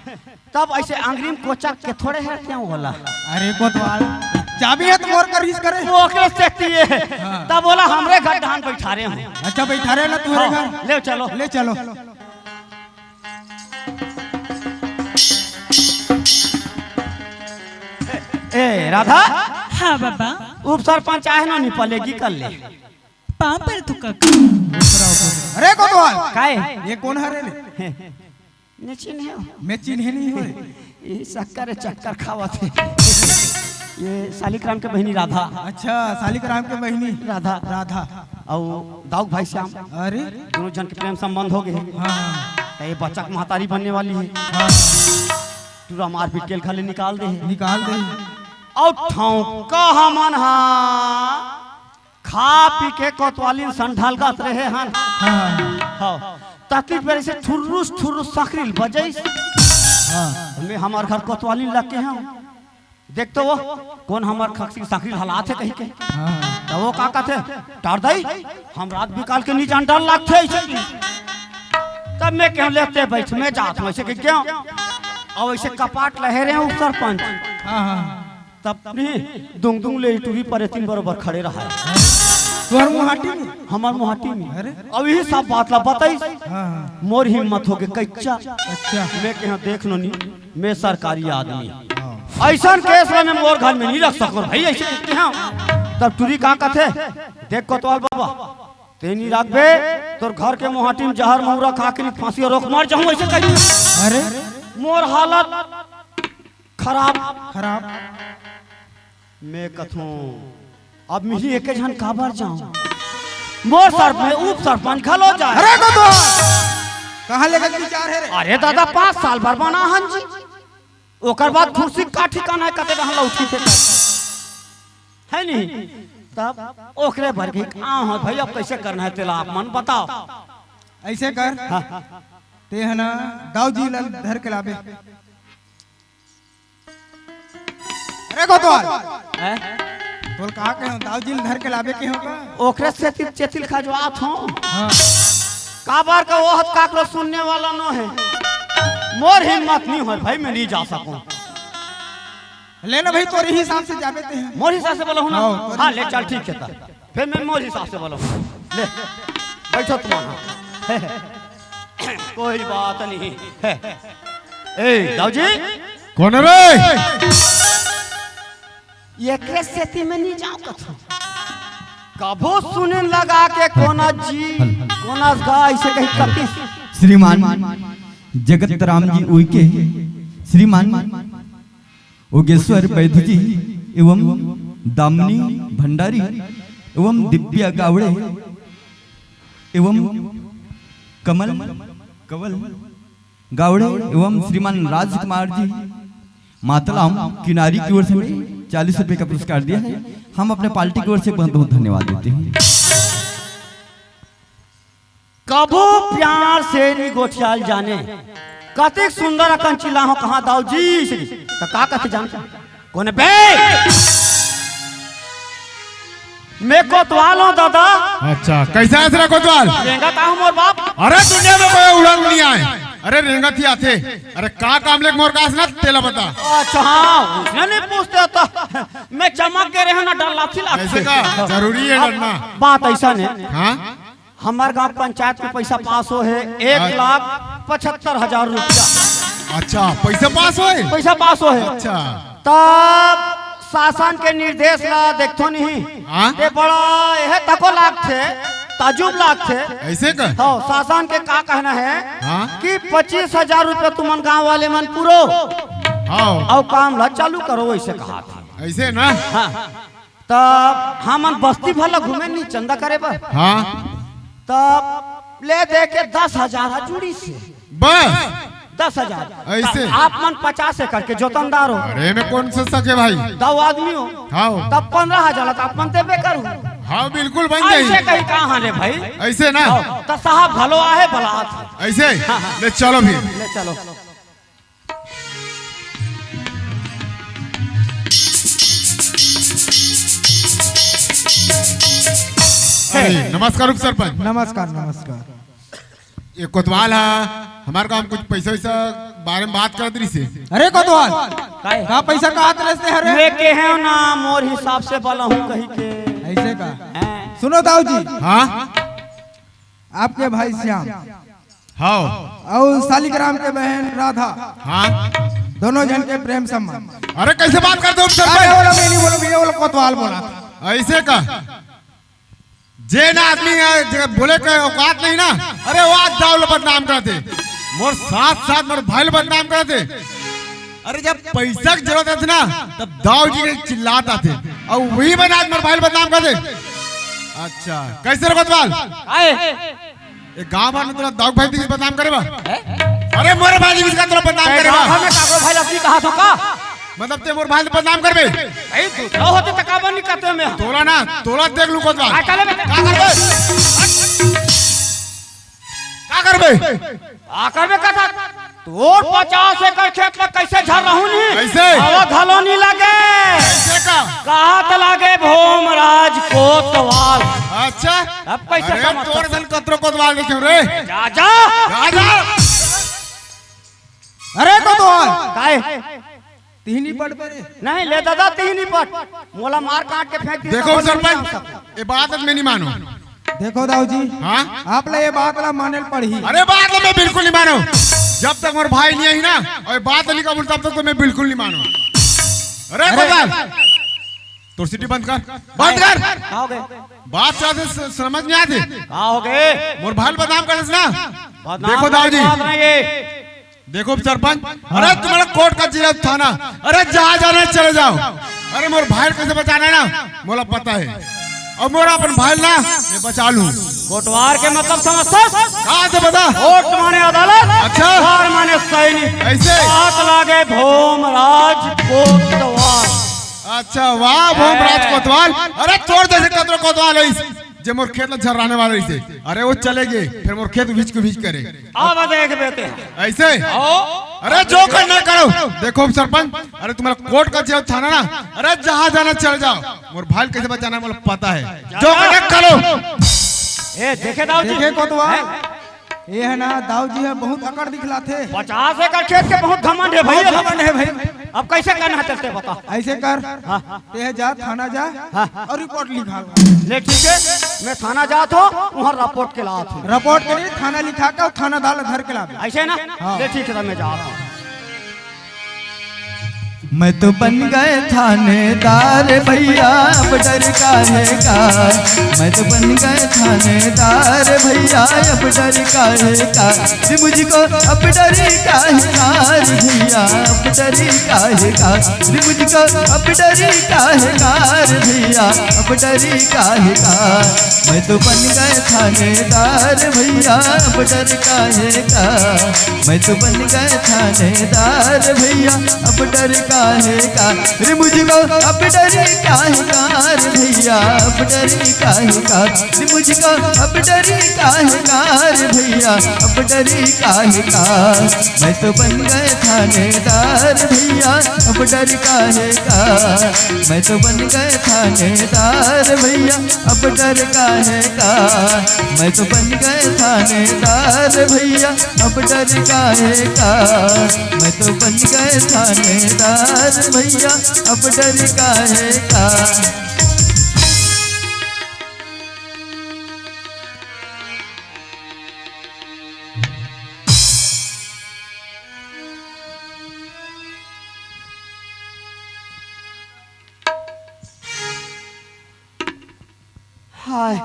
तब ऐसे आंगरी में कोचा के थोड़े हेरते हैं होला। अरे कोतवाल, चाबी है तो मोर कर रीस करे। वो ओकरे से दिए। हाँ। तब बोला हमरे घर धान बैठा रहे हैं। अच्छा, बैठा रहे ना तुम्हारे हाँ, घर। ले चलो। ले चलो। ए राधा। हाँ बाबा। उप सरपंच आए ना, निपलेगी कर ले। पाँव पर तू कक। अरे कोतवाल। काय? ये कोन हरे रे? मैं चिन्हे हो। मैं चिन्हे नहीं हो। ये शक्कर है, चक्कर खावत है। ये सालिक राम के बहिनी राधा। अच्छा, सालिक राम के बहिनी। राधा। राधा। अउ दाऊ भाई श्याम। अरे। दोनों झन के प्रेम संबंध हो गए। हाँ। तो ये बच्चा के महतारी बनने वाली है। हाँ। टूरा मारपीट के घर ले निकाल दे। निकाल दे। अउ ठौका हमन हा खा पी के कोतवालिन सन ढलगत रहे हन। हाँ। हाँ। तकलीफ बेर से ठुर्रुस ठुर्रुस साखरी ल बजइस। हाँ। मैं हमार घर कोतवालिन लग के हूँ। देख तो वो, कोन हमार खक्सी साखरी ल हलात है कहीं के। हाँ। तो वो का कहते, "टार दाई, हम रात बिकाल के नी जान डर लागथे ऐसे की।" तब मैं कहूँ, "लेते बैठ, मैं जात हूँ ऐसे के क्यों?" अब ऐसे कपाट लहे रहे हैं उप सरपंच। हाँ, हाँ। तब नहीं, दुंग दुंग ले टूरी परे तीन बरोबर खड़े रहा है। तोहर मुहाटी में? हमार मुहाटी में। अरे। अब यही सब बात ला बताई। हाँ, हाँ। मोर हिम्मत हो गए कच्चा। अच्छा। मैं कहा, "देख लो नी, मैं सरकारी आदमी। हाँ। ऐसा केस ला मैं मोर घर में नहीं रख सको भाई, ऐसे कहते हैं।" तब टूरी का कहते, "देख कोतवाल बाबा, तेनी राखबे, तोर घर के मोहाटी में जहर महुरा खा के नी फांसी रोक मर जाऊं," ऐसे कही। अरे। मोर हालत खराब। खराब। मैं कथों, अब मिही एके झन काबर जाऊं? मोर सर में उप सरपंच घलो जाए। अरे कोतवाल, कहाँ लेके विचार हे रे? अरे दादा, पाँच साल बर बना हन जी, ओकर बाद कुर्सी का ठिकाना हे, कते डहन लौटही थे, है नहीं? तब ओकरे बर के आव हन भाई, अब कैसे करना हे तेला आप मन बताओ। ऐसे कर, हाँ। ते ह ना दाऊ जी ला धर के लाबे। अरे कोतवाल, हैं? तोला का कहेंव, दाऊ जी ल धर के लाबे कहेंव का? ओकरे सेती चेतिल खजवात हों। हाँ। काबर का वो हत काकरो सुनने वाला नो हे। मोर हिम्मत नहीं होय भाई, मैं नहीं जा सकूं। ले ना भाई, तोरे हिसाब से जाबे ते ह। मोर हिसाब से बोला हूं ना? हाँ, तोरे हाँ, ले हिसाब चल, से। ठीक हे ता। फिर मैं मोर हिसाब से बोला हूं। ले, बैठो तुम वहां। कोई बात नहीं। ए, दाऊ जी। कोन रे? एकरे सेती में नहीं जाओ कथों। कभो सुने लगा के कोना जी, कोना गा, ऐसे कहीं कथी। श्रीमान जगत राम जी उइके, श्रीमान योगेश्वर बैद्य जी एवं दामिनी भंडारी एवं दिव्या गावड़े एवं कमल, कवल गावड़े एवं श्रीमान राजकुमार जी मातलाम किनारी की ओर से हमें चालीस रुपए का पुरस्कार दिया है। हम अपने पार्टी की ओर से बहुत बहुत धन्यवाद देते हैं। कभो प्यार से नी गोठियाल जाने, कतेक सुंदर अकन चिल्लाहूं कहां दाऊ जी से, त का कथे जानत? कोन बे? मैं कोतवाल हूं दादा। अच्छा, कैसा हे तेरा कोतवाल? रेंगत आहूं मोर बाप। अरे दुनिया में कोई उड़न नहीं आए। अरे रेंगत ही आथे। अरे का काम लेके मोर कास ना तेला बता। अच्छा हाँ, उसने नहीं पूछते तो मैं चमक के रहे ना, डर लाथी लाग। ऐसे का? जरूरी हे अब डरना। बात ऐसा नहीं। हाँ? हमर गांव पंचायत के पैसा पास हो हे, एक लाख पचहत्तर हजार रुपया। अच्छा, पैसा पास हो हे? पैसा पास हो हे। अच्छा। तब शासन के निर्देश ला देखथो नहीं, हाँ? ते बड़ा यह तको लागथे, ताजुब लागथे। ऐसे का? हाँ, शासन के का कहना हे हाँ? कि पच्चीस हजार रुपया तुमन गांव वाले मन पूरो हाँ। अउ काम ला चालू करो, ऐसे कहा था। ऐसे ना? हाँ। तब हमन बस्ती भर ला घूमे नहीं चंदा करे बर। हाँ। तब ले दे के दस हजार हा जुड़ीस हे। बस। दस हजार। ऐसे। तब आप मन पचास एकड़ के जोतनदार हो। अरे में कौन सा शक हे भाई? दो आदमी हो। हाँ। तब पंद्रह हजार ला तो आप मन देबे करू। हाँ, बिल्कुल बन जाही। ऐसे कहीं कहाँ रे भाई? ऐसे ना? हाँ, तो साहब भलो आहे बलात। ऐसे? हाँ, हाँ। ले चलो फिर। ले चलो। अरे, नमस्कार उप सरपंच। नमस्कार, नमस्कार। ये कोतवाल हा, हमार गांव में कुछ पैसा वैसा बारे में बात करत रहिस हे। अरे कोतवाल, काय? का पैसा का हाथ रहिस हे रे? मैं कहेंव ना, मोर हिसाब से बलहूं कही के। ऐसे का? हैं? सुनो दाऊ जी। हाँ? आपके भाई श्याम। हाँ। अउ शालिग्राम के बहन राधा। हाँ। दोनों जन के प्रेम संबंध। अरे कैसे बात करते हो उप सरपंच? अरे बोलो, मैं नहीं बोलो भैया, बोलो कोतवाल बोला। ऐसे का? जेन आदमी हे, जे बोले के औकात नहीं ना, अरे वो आज दाऊ ला बदनाम करथे, मोर साथ साथ मोर भाई ला बदनाम करथे। अरे जब पैसा के जरूरत हे ना, तब दाऊ जी के चिल्लात आथे, अउ वही बना आज मोर भाई ला बदनाम करथे। अच्छा, कैसे रे कोतवाल? आए। ये गांव भर में तोला दाऊ भाई दिस बदनाम करे बा? हैं? अरे मोर भाई दिस का तोला बदनाम करे बा? गांव भर में काकरो भाई ला असली कहा थो का? मतलब ते मोर भाई ला बदनाम करबे? भाई दूसरा होते त काबर नहीं करते मैं। तोला ना, तोला देख लूं कोतवाल। का करे बे? का करबे? का करबे? का करबे कथा? तोर पचास एकड़ खेत ला कैसे झर रहूं नहीं? कैसे? हवा घलो नहीं लगे। कैसे का? कहा त लागे भोमराज कोतवाल। अच्छा। अब कैसे अरे समझ तोर सकते? सन कतरो कोतवाल देखे रे। जा, जा। जा, जा। अरे कोतवाल। काय? तिहनी पट पे रे। नहीं ले दादा, तिहनी पट। मोला मार काट के फेंक दे, देखो सरपंच, ये बात में नहीं मानो। देखो दाऊ जी, हाँ? आप ला ये बात ला माने पड़ही। अरे बात ला मैं बिल्कुल नहीं मानो। जब तक मोर भाई नहीं आही ना, अउ बात नहीं कबूल, तब तक तो मैं बिल्कुल नहीं मानो। अरे अरे। कोतवाल, तोर सीटी बंद कर, बंद कर। का हो गए? बात से स-, समझ नहीं आती। का हो गए? मोर भाई ला बदनाम करस ना। बदनाम देखो दाऊ जी। बात नहीं है। देखो सरपंच, अरे तुम्हारा कोर्ट का जेल थाना, अरे जहाँ जाना है चले जाओ। अरे मोर भाई कैसे बचाना है ना, मोला पता है। और मोर अपन भाई ना, मैं बचा लूँ। कोटवार के मतलब समझथस? कहाँ से पता? कोर्ट माने अदालत, अच्छा। वार माने सैनी। ऐसे? हाथ लागे भोमराज कोतवाल। अच्छा, वाह भोमराज कोतवाल। अरे तोर जैसे कतरो कोतवाल है इस, जे मोर खेत ला झर्राने वाला रहिसे। अरे वो चले गए, फिर मोर खेत भीज के भीज करे। अब देख बेटे। ऐसे? आओ। अरे जो करना करो। देखो सरपंच, अरे तुम्हारा कोर्ट का जेल थाना ना, अरे जहाँ जाना चल जाओ। मोर भाई कैसे बचाना है, मोला पता है। जो करना करो। ए, देखे दाऊ जी। देखे कोतवाल? हैं? ये है ना, दाऊ जी है, बहुत अकड़ दिखलाथे। पचास एकड़ खेत के बहुत घमंड है भाई। बहुत घमंड है भाई। अब कैसे करना है, चलते बता। ऐसे कर, हाँ। ते जा, थाना जा हाँ। और रिपोर्ट लिखा। ले ठीक है, मैं थाना जात हो, वहाँ रिपोर्ट के लात हूँ। रिपोर्ट के लिए थाना लिखा के थानादार घर के ला। ऐसे ना? हाँ। ले ठीक है, तो मैं जात हूँ। मैं तो बन गए थानेदार भैया, अब डर काहे का। मैं तो बन गए थानेदार भैया, अब डर काहे का। जी मुझको अब डर काहे का रे भैया, अब डर काहे का। जी मुझको अब डर काहे का रे भैया, अब डर काहे का। मैं तो बन गए थानेदार भैया, अब डर काहे का। मैं तो बन गए थानेदार भैया, अब डर काहे का। रे मुझको अब डर काहे का रे भैया, अब डर काहे का। रे मुझको अब डर काहे का रे भैया, अब डर काहे का। मैं तो बन गए थानेदार भैया, अब डर काहे का। मैं तो बन गए थानेदार भैया, अब डर काहे का। मैं तो बन गए थानेदार भैया, अब डर काहे का। मैं तो बन गए थानेदार भैया, अब डर काहे का। हाय,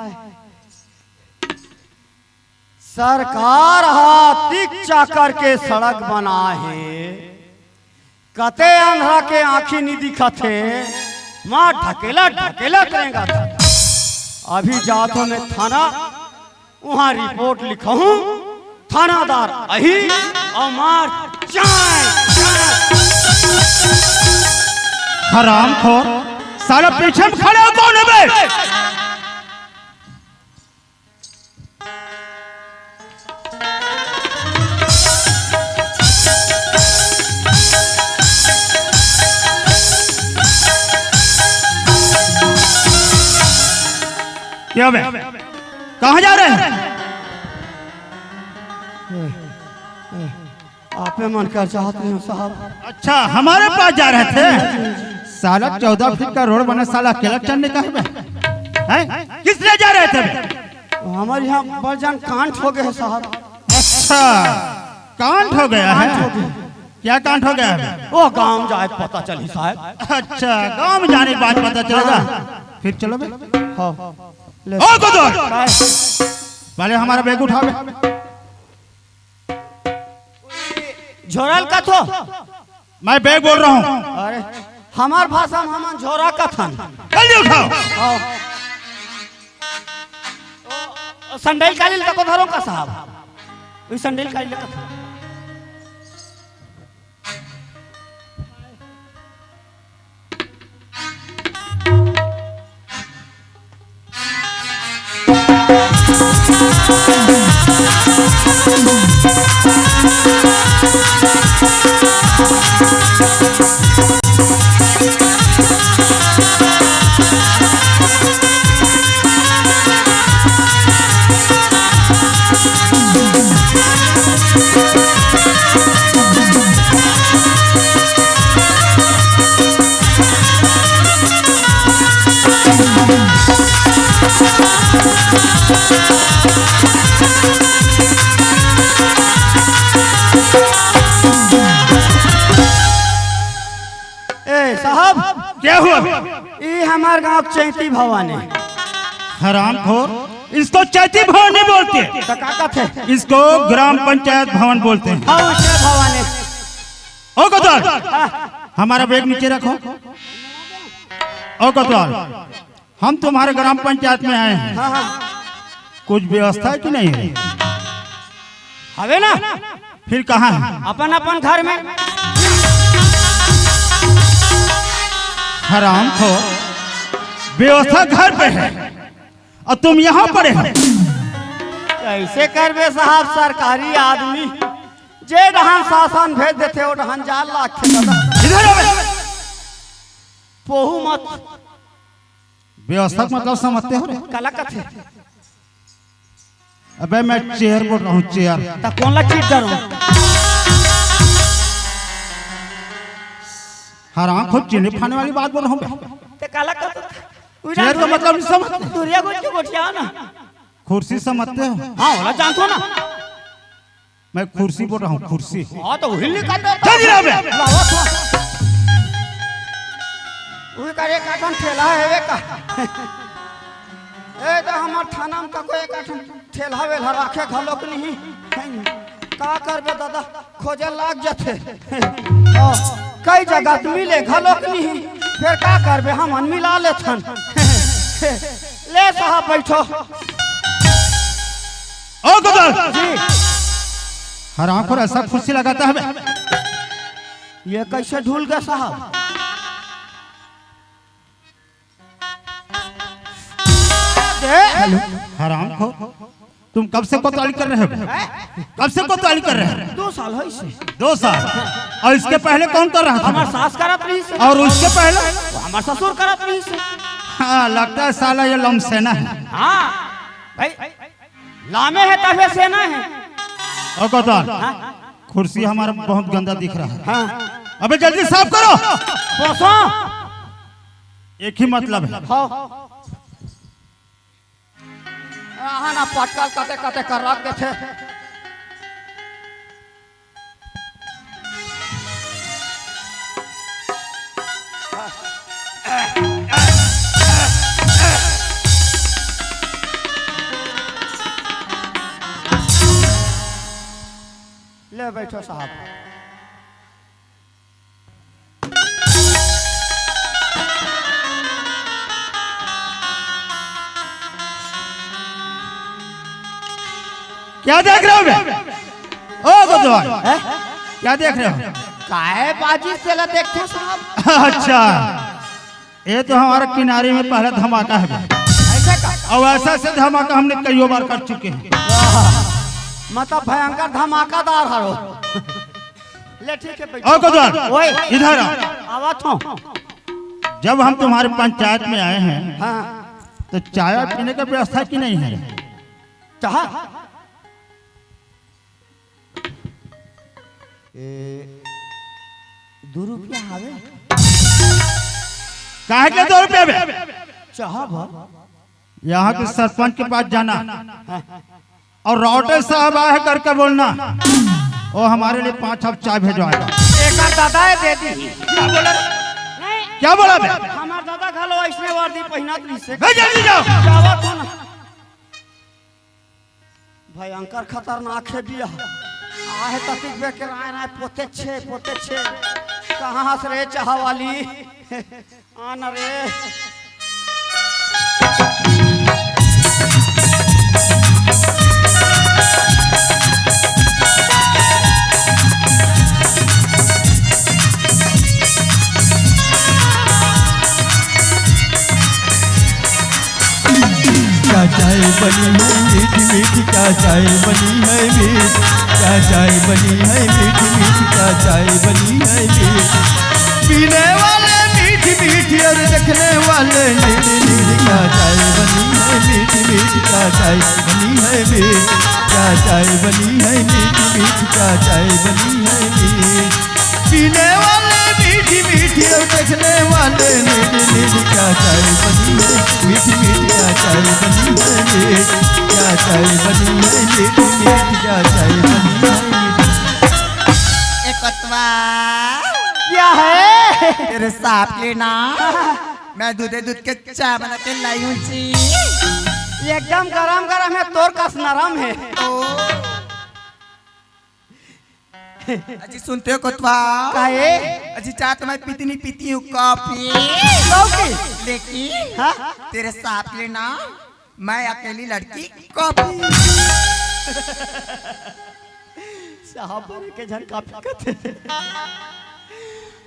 सरकार हा तिक चाकर के सड़क बनाहे, कते अंधरा के आँखी नी दिखत हे, माँ ढकेला ढकेला करेंगा। अभी जात हो मैं थाना, वहाँ रिपोर्ट लिखहूँ, थानादार अही अउ मार चाय, चाय। हरामखोर, साला पीछे में खड़े हो कौन है बे? क्या बे? कहाँ जा रहे हैं? आपे मन कर चाहत नहीं हो साहब। अच्छा, हमारे पास जा रहे थे? साला चौदह फीट का रोड बना, साला अकेला चढ़ने का है बे? हैं? किस लिए जा रहे थे बे? हमारे यहाँ बड़जान कांड हो गया है साहब। अच्छा, कांड हो गया है? कांड हो गया। क्या कांड हो गया है बे? वो गांव जाए पता चली साहब। अच्छा, गांव में जाने के बाद पता चलेगा। फिर चलो बे। हाँ। ले। ओ गुदर! काय? पहले हमारा बैग उठा बे। झोरा ल कथो? मैं बैग बोल रहा हूँ। अरे, हमार भाषा में हमन झोरा कथन। जल्दी उठाओ। आओ। ओ, ओ, संडल काली ल तको धरो का साहब? वही संडल काली ल कथन। ए साहब, क्या हुआ? ई हमार गांव चैती भवानी। हरामखोर, इसको चैती भवन नहीं बोलते, तो का कहते? इसको ग्राम पंचायत भवन बोलते हैं। हाँ, उसे भवन है। ओ कोतवाल, हाँ। हमारा बैग नीचे रखो। ओ कोतवाल, हम तुम्हारे ग्राम पंचायत में आए हैं, हाँ, हाँ। कुछ व्यवस्था है कि नहीं है? हवे ना। फिर कहाँ है? अपन अपन घर में। हरामखोर, व्यवस्था घर पे है और तुम यहाँ पड़े हो। कैसे करबे साहब, सरकारी आदमी, जे डहन शासन भेज देथे, वो डहन जाल लागथे दादा। इधर आ बे। पोहू मत। व्यवस्था का मतलब समझते हो रे? काला कथे? अबे मैं चेयर बोल रहा हूँ, चेयर। त कौन ला चीट डरो? हरामखोर, चीने फाने वाली बात बोल रहा हूँ बे। ते काला कथे? चेयर का मतलब नहीं समझते? दुरिया गोट के गोठिया ना। कुर्सी समझते हो? हाँ, ओला जानथो ना। मैं कुर्सी बोल रहा हूँ, कुर्सी। हाँ, तो वही लिखा था। चल गिरा बे। लावा था। वही का एक आठन ठेला है, वे का। ए, तो हमार थाना में का कोई एक आठन ठेला वेला राखे घलोक नहीं। का करबे दादा, खोजे लाग जाथे। हाँ, कई जगह तो मिले घलोक नहीं। फिर का करबे, हमन मिला लेथन। ले साहब, बैठो। ओ कोतवाल। जी। हरामखोर, ऐसा कुर्सी लगाता है बे? ये कैसे ढूल गया साहब? दे। हेलो। हरामखोर, तुम कब से कोतवाली कर रहे हो? हैं? कब से कोतवाली कर रहे हो? दो साल है इसे। दो साल? और इसके पहले कौन कर रहा था? हमार सास करत रही से। और उसके पहले? वो हमार ससुर करत रही से। हाँ, लगता है साला ये लमसेना है। हाँ, भाई, लामे है तबे सेना है। ओ कोतवाल, हाँ? कुर्सी हमारा बहुत गंदा दिख रहा है। हाँ। अबे जल्दी साफ करो। पोसो। एक ही मतलब है। हाँ। आहा ना, पटकल कते कते कर रख देथे। ले बैठो साहब। क्या देख रहे हो बे? ओ कोतवाल, हैं? क्या देख रहे हो? काहे बाजी से ला देखते हो साहब? अच्छा, ये तो हमारा किनारे में पहला धमाका है बे। ऐसा का? और ऐसा ऐसे धमाका हमने कईयों बार कर चुके हैं। वाह, मतलब भयंकर धमाकादार हरो। ले ठीक है, बैठो। ओ कोतवाल, ओए। इधर आ। आवत हूँ। जब हम तुम्हारे पंचायत में आए हैं, हाँ। तो चाय पीने का व्यवस्था की नहीं है? चाह? ए, दो रुपया हवे? काहे के दो रुपया बे? चाह बा। यहाँ के सरपंच के पास जाना। हाँ। और रावटे साहब आए हैं करके बोलना, वो हमारे लिए पाँच कप चाय भिजवाएगा। एकर दादा है, दे दी। क्या बोला? नहीं। क्या बोला बे? हमार दादा घलो ऐसने वर्दी पहिनत रहिसे। ए, जल्दी जाओ। जावत हो ना। भयंकर खतरनाक है बिया। आहे ततिक बे के राय राय पोते छे, पोते छे। कहाँ हस रे चाह वाली? आना रे। क्या चाय बनी है मीठी मीठी, क्या चाय बनी है मीठ, क्या चाय बनी है मीठी मीठी, क्या चाय बनी है मीठ। पीने वाले मीठी मीठी और देखने वाले नीली नीली, क्या चाय बनी है मीठी मीठी, क्या चाय बनी है मीठ, क्या चाय बनी है मीठी मीठी, क्या चाय बनी है मीठ। पीने वाले मीठी मीठी और देखने वाले नीली नीली, क्या चाय बनी है मीठी मीठी, क्या चाय बनी है मीठ, क्या चाय बनी है मीठी मीठी, क्या चाय बनी है मीठी। ए कोतवाल। क्या है? तेरे साथ लेना। मैं दूधे दूध के चाय बना के लाई हूँ जी। एकदम गरम गरम हे, तोर कस नरम हे। ओ। अजी सुनते हो कोतवाल? का हे? अजी चाय तो मैं पीती नहीं पीती हूँ, कॉफी। कॉफी? लेकिन हाँ? तेरे साथ लेना मैं अकेली लड़की कॉफी। साहब बड़े के झन कॉफी कथे।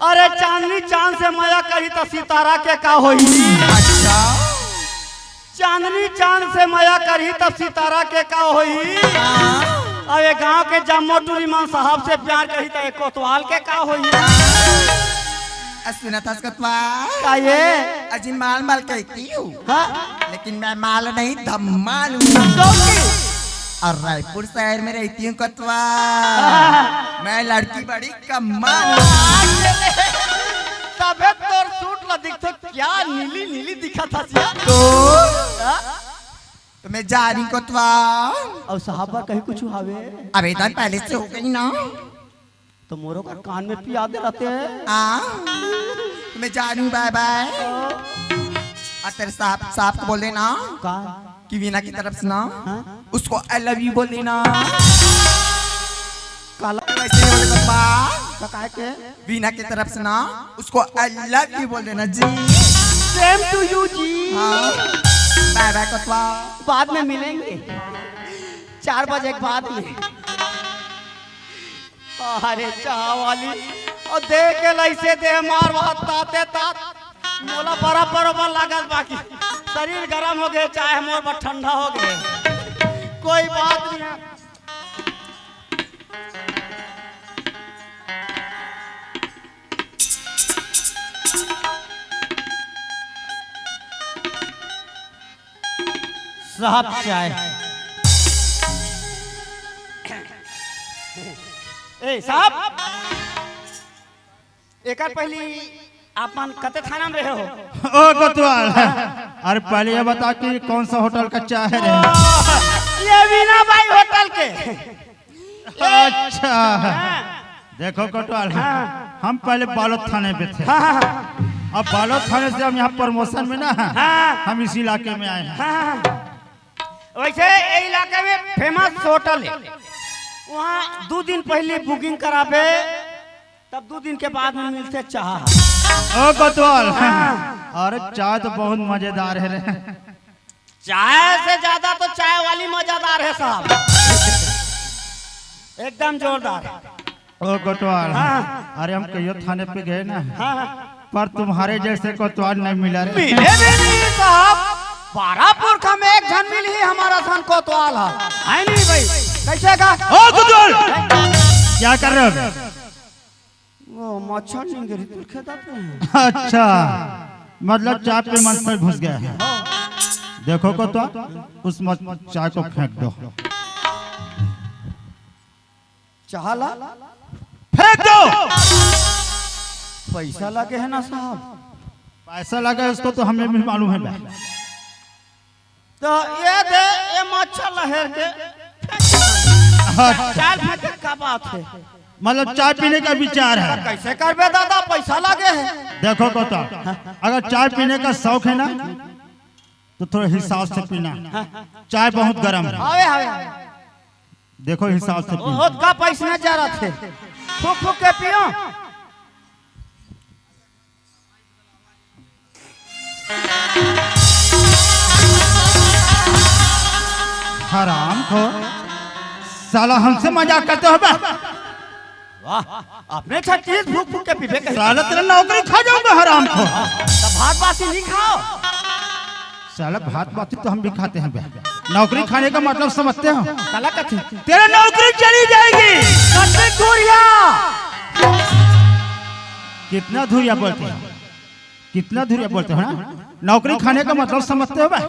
अरे चांदनी चांद से मया करही त सितारा के का होही? अच्छा। चांदनी चांद से मया करही त सितारा के का होही? हाँ। अरे गांव के जम्मो टूरी मन साहब से प्यार करही त ए कोतवाल के का होही? आ, सुनत हस कोतवाल? का हे? अजी माल माल कहती हूँ। हाँ? लेकिन मैं माल नहीं, धमाल हूँ। कौन की? और रायपुर शहर में रहती हूँ कोतवाल। हाँ। मैं लड़की बड़ी कमाल हूँ। तबे तोर सूट ला दिखथे, क्या नीली नीली दिखत हस यार। तो? हाँ? तो मैं जा रही हूँ कोतवाल। अउ साहब बर कहीं कुछ हावे? अबे दान पहले से हो गई ना। तो मोरो का कान में पिया दे रहते हैं। आ, मैं जा रही हूँ, बाय बाय। और तेरे साहब, साहब को बोल देना का? कि वीना की तरफ से ना हाँ? उसको आई लव यू बोल देना। काला वैसे ही बोले पापा। तो काहे के? वीना की तरफ से ना उसको आई लव यू बोल देना जी। सेम टू यू जी। हाँ। बाय बाय कोतवाल। बाद में मिलेंगे चार बजे के बाद में। अरे चाह वाली, अउ देख के लइसे देह मार वहा ताते तात, मोला बर्फ बरोबर लागत, बाकी शरीर गरम हो गए, चाय मोर बर ठंडा हो गए। कोई बात नहीं है। साहब चाय। ए साहब, एकर पहली आप मन कते थाना में रहे हो? ओ कोतवाल, अरे पहले ये बता कि कौन सा होटल का चाय है रे? ये वीना बाई होटल के। अच्छा। हाँ। देखो कोतवाल, हाँ। हम पहले बालोद थाने पे थे। हाँ, हाँ, हाँ। अब बालोद थाने से हम यहाँ प्रमोशन में ना, हाँ। हम इस इलाके में आए हैं। हाँ, हाँ, हाँ। वैसे ये इलाके में फेमस होटल है, वहाँ दो दिन पहले बुकिंग कराबे, तब दो दिन के बाद में मिलथे चाह। ओ कोतवाल, हाँ। अरे चाय तो बहुत मजेदार है रे। चाय से ज्यादा तो चाय वाली मजेदार है साहब, एकदम जोरदार। ओ कोतवाल, हाँ। अरे हम कहियो थाने पे गए ना, हाँ। पर तुम्हारे जैसे कोतवाल नहीं मिला रे। मिले भी नहीं साहब, बारह पुरखा में एक झन मिलही हमर असन कोतवाल ह, है नहीं भाई? कैसे का? ओ कोतवाल, क्या कर रहे हो? वो मच्छर नहीं गिरी, तू खेदा पे है। अच्छा, मतलब चाय पे मच्छर घुस गया है। देखो कोतवाल, उस मच-, चाय को फेंक दो। चाह ला? फेंक दो। पैसा लगे है ना साहब? पैसा लगा है, उसको तो हमें भी मालूम है बे। तो ये दे, ये मच्छर लहर के। अच्छा। चाय फेंके का बात है? मतलब चाय पीने का विचार है। कैसे करबे दादा, पैसा लगे है। देखो कोतवाल, अगर चाय पीने का शौक है ना, तो थोड़ा हिसाब से पीना। चाय बहुत गर्म है। हवे, हवे, हवे। देखो हिसाब से पीना। बहुत का पैसा जा रहा थे। फूक फूक के पियो। हराम खो, साला हमसे मजाक करते हो बे? वाह, अपने छत्तीस फूक फूक के पीबे कहीं। साला तेरा नौकरी खा जाऊंगा हराम खो। तब भात बासी नहीं खाओ। साला भात बासी तो हम भी खाते हैं बे। नौकरी खाने का मतलब समझते हो? साला कथी? तेरा नौकरी चली जाएगी। कथी दूरिया? कितना दूरिया बोलते हैं? कितना धुरिया बोलते हो ना? नौकरी खाने का मतलब समझते हो बे?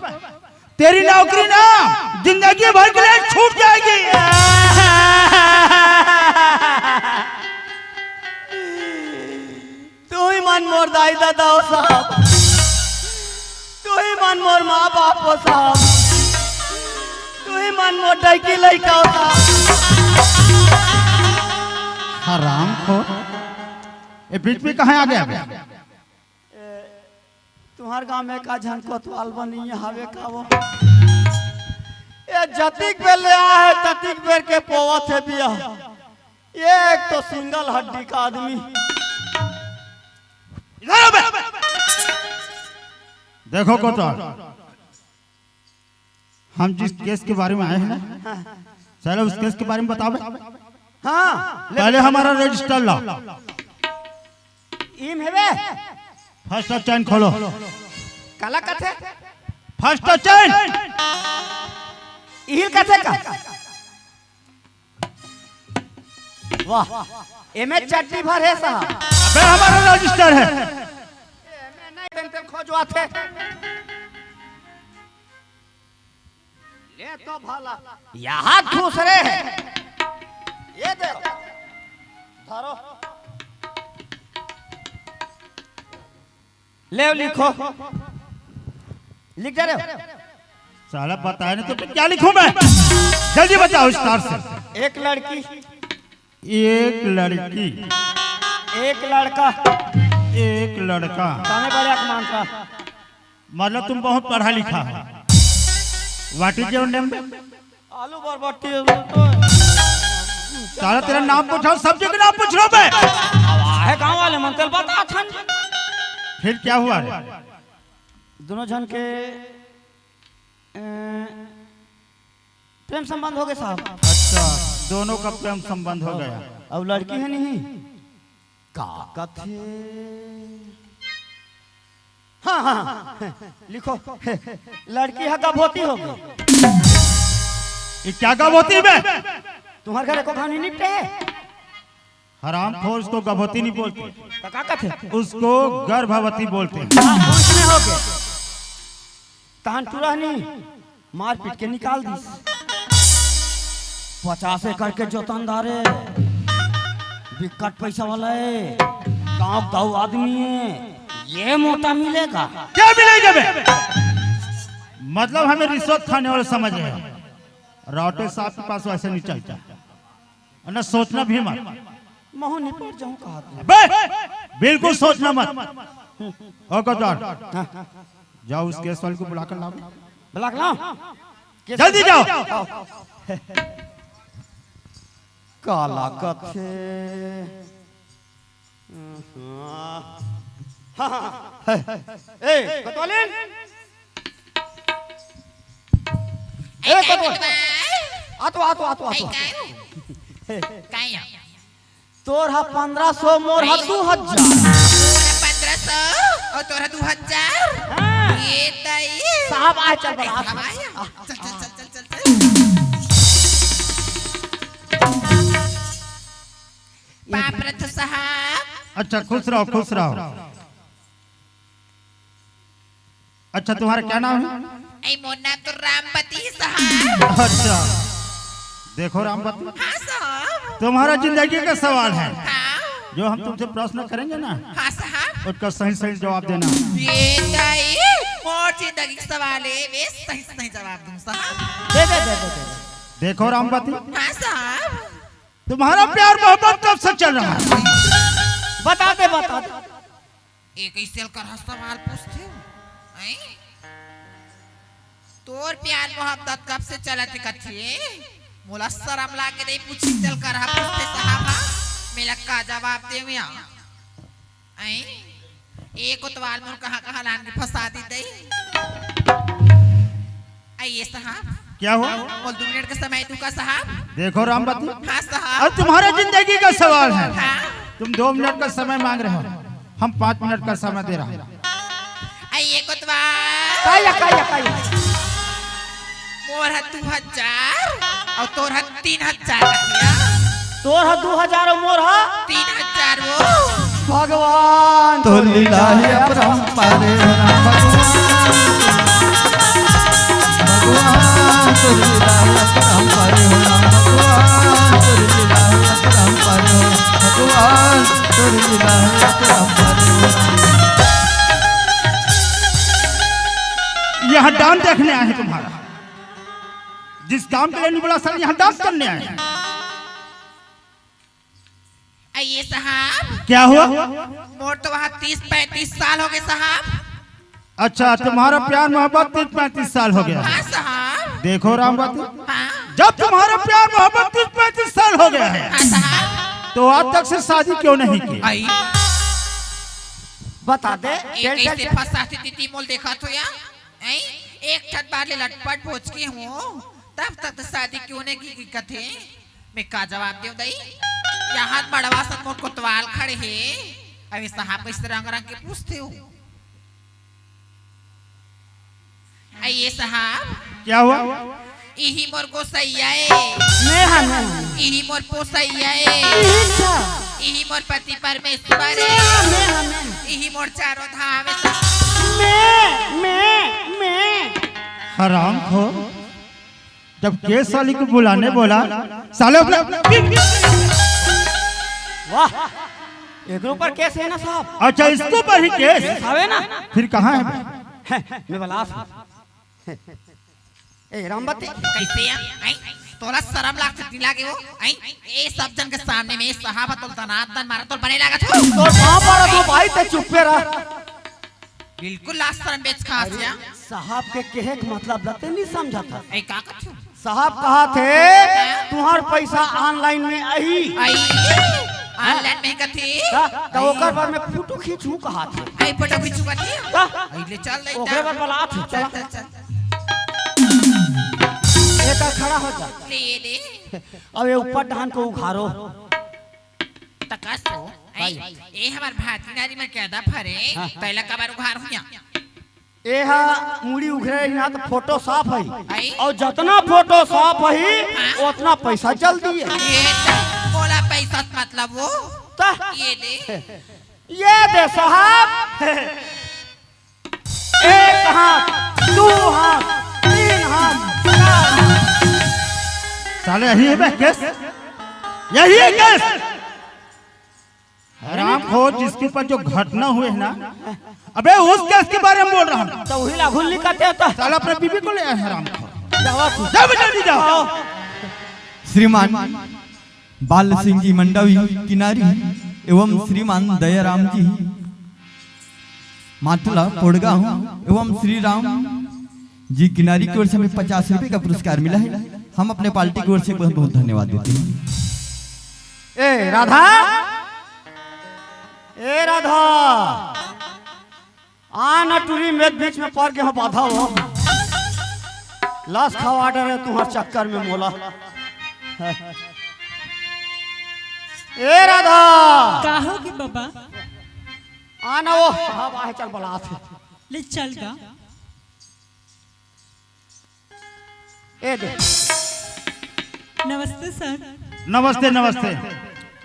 तेरी नौकरी ना जिंदगी भर के लिए छूट जाएगी। तू ही मन मोर दाई दादा हो साहब, तू ही मन मोर माँ बाप हो साहब, तू ही मन मोर डैकी लइका हो साहब। हराम खो, ये बीच में कहाँ आ गया बे? तुम्हर गांव में का झन कोतवाल बनी हवे का वो? ए जतिक बेर ले आए हे, ततिक बेर के पोवत हे बिया। ये एक तो सिंगल हड्डी का आदमी। इधर आ बे। देखो कोतवाल, हम जिस केस के बारे में आए हैं ना, चलो उस केस के बारे में बताओ बे। हाँ, ले पहले हमारा रजिस्टर लाओ। इम हेवे। फर्स्ट चैन खोलो। काला कथे? फर्स्ट चैन। इहिल कथे का? वाह, एमे चड्डी भर हे साहब। अबे हमारा रजिस्टर है। एमे नहीं तेन तेन खोजवाथे। ले तो भला। यहाँ दूसरे है। ये दे। धरो। ले लिखो। लिख दे रहे हो? साला बताया नहीं तो क्या लिखूं मैं? जल्दी बताओ विस्तार से। एक लड़की। एक लड़की। एक लड़का। एक लड़का। ताने बड़े अपमान का। मतलब तुम बहुत पढ़ा लिखा हो। What is your name? आलू बरबट्टी। साला तेरा नाम पूछो, सब जगह नाम पूछ रहा हूं मैं। अब आहे गांव वाले मन तेल बता थन। फिर क्या हुआ रे? दोनों झन के, ए, प्रेम संबंध हो गए साहब। अच्छा, दोनों का प्रेम संबंध हो गया। अब लड़की है नहीं। का कथे? हाँ, हाँ, हाँ, लिखो। लड़की ह गभोती हो गई। ये क्या गभोती बे? तुम्हारे घर एको कहानी निपटे है? हरामखोर, उसको गभोती नहीं बोलते। तो का कथे? उसको गर्भवती बोलते हैं। हाँ, उसमें हो गए। तहन टूरा नहीं। मारपीट के निकाल दिस। पचास एकड़ के जोतनदार हे, बिकट पैसा वाला हे, गांव दाऊ आदमी हे, ये मोटा मिलेगा? क्या मिलेगा बे? मतलब हमें रिश्वत खाने वाले समझ रहे हो? रावटे साहब के पास वैसे नहीं चलता, और ना सोचना भी मत। महू निपट जाऊं कहा था। बे, बिल्कुल सोचना मत। ओ कोतवाल, हाँ। जाओ उस केस वाले को बुला कर लाओ। बुला के लाओ। केस जल्दी वाले जाओ। आओ। का लागत हे? हाँ, हाँ, हाँ। ए, कोतवालिन। ए, कोतवाल। आ तो, आ तो, आ तो, आ तो। काय हो? काय हो? तोर हा पन्द्रह सौ, मोर हा दू हजार। तोर हा पन्द्रह सौ अउ तोर हा दू हजार। हाँ। ये तई। साहब, आ चल बड़ा। साहब, आ। चल, चल, चल, चल, चल, चल। बाप रे तो साहब। अच्छा, खुश रहो, खुश रहो। अच्छा, तुम्हारा क्या नाम है? ऐ, मोर नाम तो रामपति है साहब। अच्छा, देखो रामपति, हाँ साहब। तुम्हारा जिंदगी का सवाल है। हाँ। जो हम तुमसे प्रश्न करेंगे ना, हाँ साहब। उसका सही सही जवाब देना। ये तई मोर जिंदगी का सवाल है, मैं सही सही जवाब दूं साहब। दे, दे, दे, दे, दे। देखो रामपति, हाँ साहब। तुम्हारा प्यार मोहब्बत कब से चल रहा है? बता दे, बता दे। ए कइसे अलकरहा सवाल पूछथे? हैं? तोर प्यार मोहब्बत कब से चलत हे कथे? मोला सरम लागे नहीं पूछी, चल अलकरहा पूछथे साहब हा। मेला का जवाब देवं या? हैं? ए कोतवाल मोर कहाँ कहाँ लान के फंसा दी दई। आइए साहब। क्या हुआ? बोल, दो मिनट का समय दूंगा साहब। देखो रामपति, हाँ साहब। अब तुम्हारा जिंदगी का सवाल है। हाँ। तुम दो मिनट का समय मांग रहे हो, हम पाँच मिनट का समय दे रहा हूँ। आइए कोतवाल। काया, काया, काया। मोर हा दू हजार अउ तोर हा तीन हजार कथिया। तोर हा दू हजार अउ मोर हा तीन हजार वो। भगवान तोर लीला ही अपरंपार हे राम भगवान। भगवान तोर लीला ही अपरंपार हे राम भगवान। तोर लीला ही अपरंपार हे भगवान। तोर लीला ही अपरंपार हे राम। यहाँ डांस देखने आए हैं तुम्हारा। जिस काम के लिए नहीं बुला सर, यहाँ डांस करने आए हैं। आइए साहब। क्या हुआ? मोर तो वहाँ तीस पैंतीस साल हो गए साहब। अच्छा, तुम्हारा प्यार मोहब्बत तीस पैंतीस साल हो गया है। हाँ साहब। देखो रामवती, हाँ। जब तुम्हारा प्यार मोहब्बत तीस पैंतीस साल हो गया है, हाँ साहब। तो आज तक से शादी क्यों नहीं की? आई। बता दे, ए, चल, चल, कैसे चल। फंसाथे दीदी मोल देखा तो या? आई, एक ठन बार ले लटपट भोज के हूँ, तब तक तो शादी क्यों नहीं की, की कथे? मैं का जवाब देव दई? यहाँ मड़वा सन मोर कोतवाल खड़े हे, अभी साहब कैसे रंग रंग के पूछते हो? आइए साहब। क्या हुआ? इही मोर गोसैया ए। मैं हा, मैं हा। इही मोर पोसैया ए। इही अच्छा। इही मोर पति परमेश्वर ए। मैं हा, मैं हा। इही मोर चारों धाम ए। मैं, मैं, मैं। हराम खो। जब केस वाली को बुलाने बोला, साले अपने वाह, एकरो ऊपर केस है ना साहब? अच्छा, इसके ऊपर ही केस? केस हवे ना। फिर कहाँ है? हैं, मैं बलास हूँ। ए, रामबती। कैसे है? आई? तोला शर्म लाग सकती लागे वो? आई? ए सब जन के सामने में साहब तोल दनादन मारा तोल बने लागत हो। तोर पाँव पड़त हो भाई, ते चुप्पे रह। बिल्कुल लाज शरम बेच खास या। साहब के कहे के मतलब ल ते नहीं समझत हस। ए, का कथू? साहब कहा थे, हाँ? तुहार पैसा online में आही। आई, online में कथी? का? त ओकर बर में फोटो खींचू कहा थे। आई, फोटो खींचू कथी? का? आई, ले चल, ले ओकरे चल। बर बला थे, चल, चला। चल, चल। एकर खड़ा हो जा। ले, ले। अब ये ऊपर डाहन को उघारो। त का सो? आई, भाई। ए हमर भारती नारी में कैदा फरे, हाँ, हाँ। तैला कबर उघार हुआ। ए हा मुड़ी उघरे ही ना त फोटो साफ है। आई। और जतना फोटो साफ है, हाँ। ओतना पैसा जल्दी है। ये त बोला पैसा से मतलब वो। त? ये दे। ये दे साहब। एक हाथ, दो हाथ, तीन हाथ, चार हाथ। साले यही है बे केस? यही है केस? हरामखोर, जिसके ऊपर जो घटना हुए है ना, अबे उस केस के बारे में बोल रहा हूँ। त वही लागू नहीं करते हो त। साला अपने बीबी को ले आए हरामखोर। जावा तू। जाओ बे, जल्दी जाओ। आओ। श्रीमान बाल सिंह जी मंडवी किनारी एवं श्रीमान दयाराम जी मातला पोड़गांव एवं श्री राम जी किनारी की ओर से हमें पचास रुपए का पुरस्कार मिला है। हम अपने पार्टी की ओर से बहुत बहुत धन्यवाद देते हैं। ए राधा, ए राधा, आ ना टूरी में बीच में पड़ के हम बाधा हो। लाश खवा डरे तुम्हार चक्कर में मोला। ए राधा, का होगे बाबा? आ ना वो साहब आहे चल बलात हे। ले चल गा। ए दे। नमस्ते सर। नमस्ते, नमस्ते।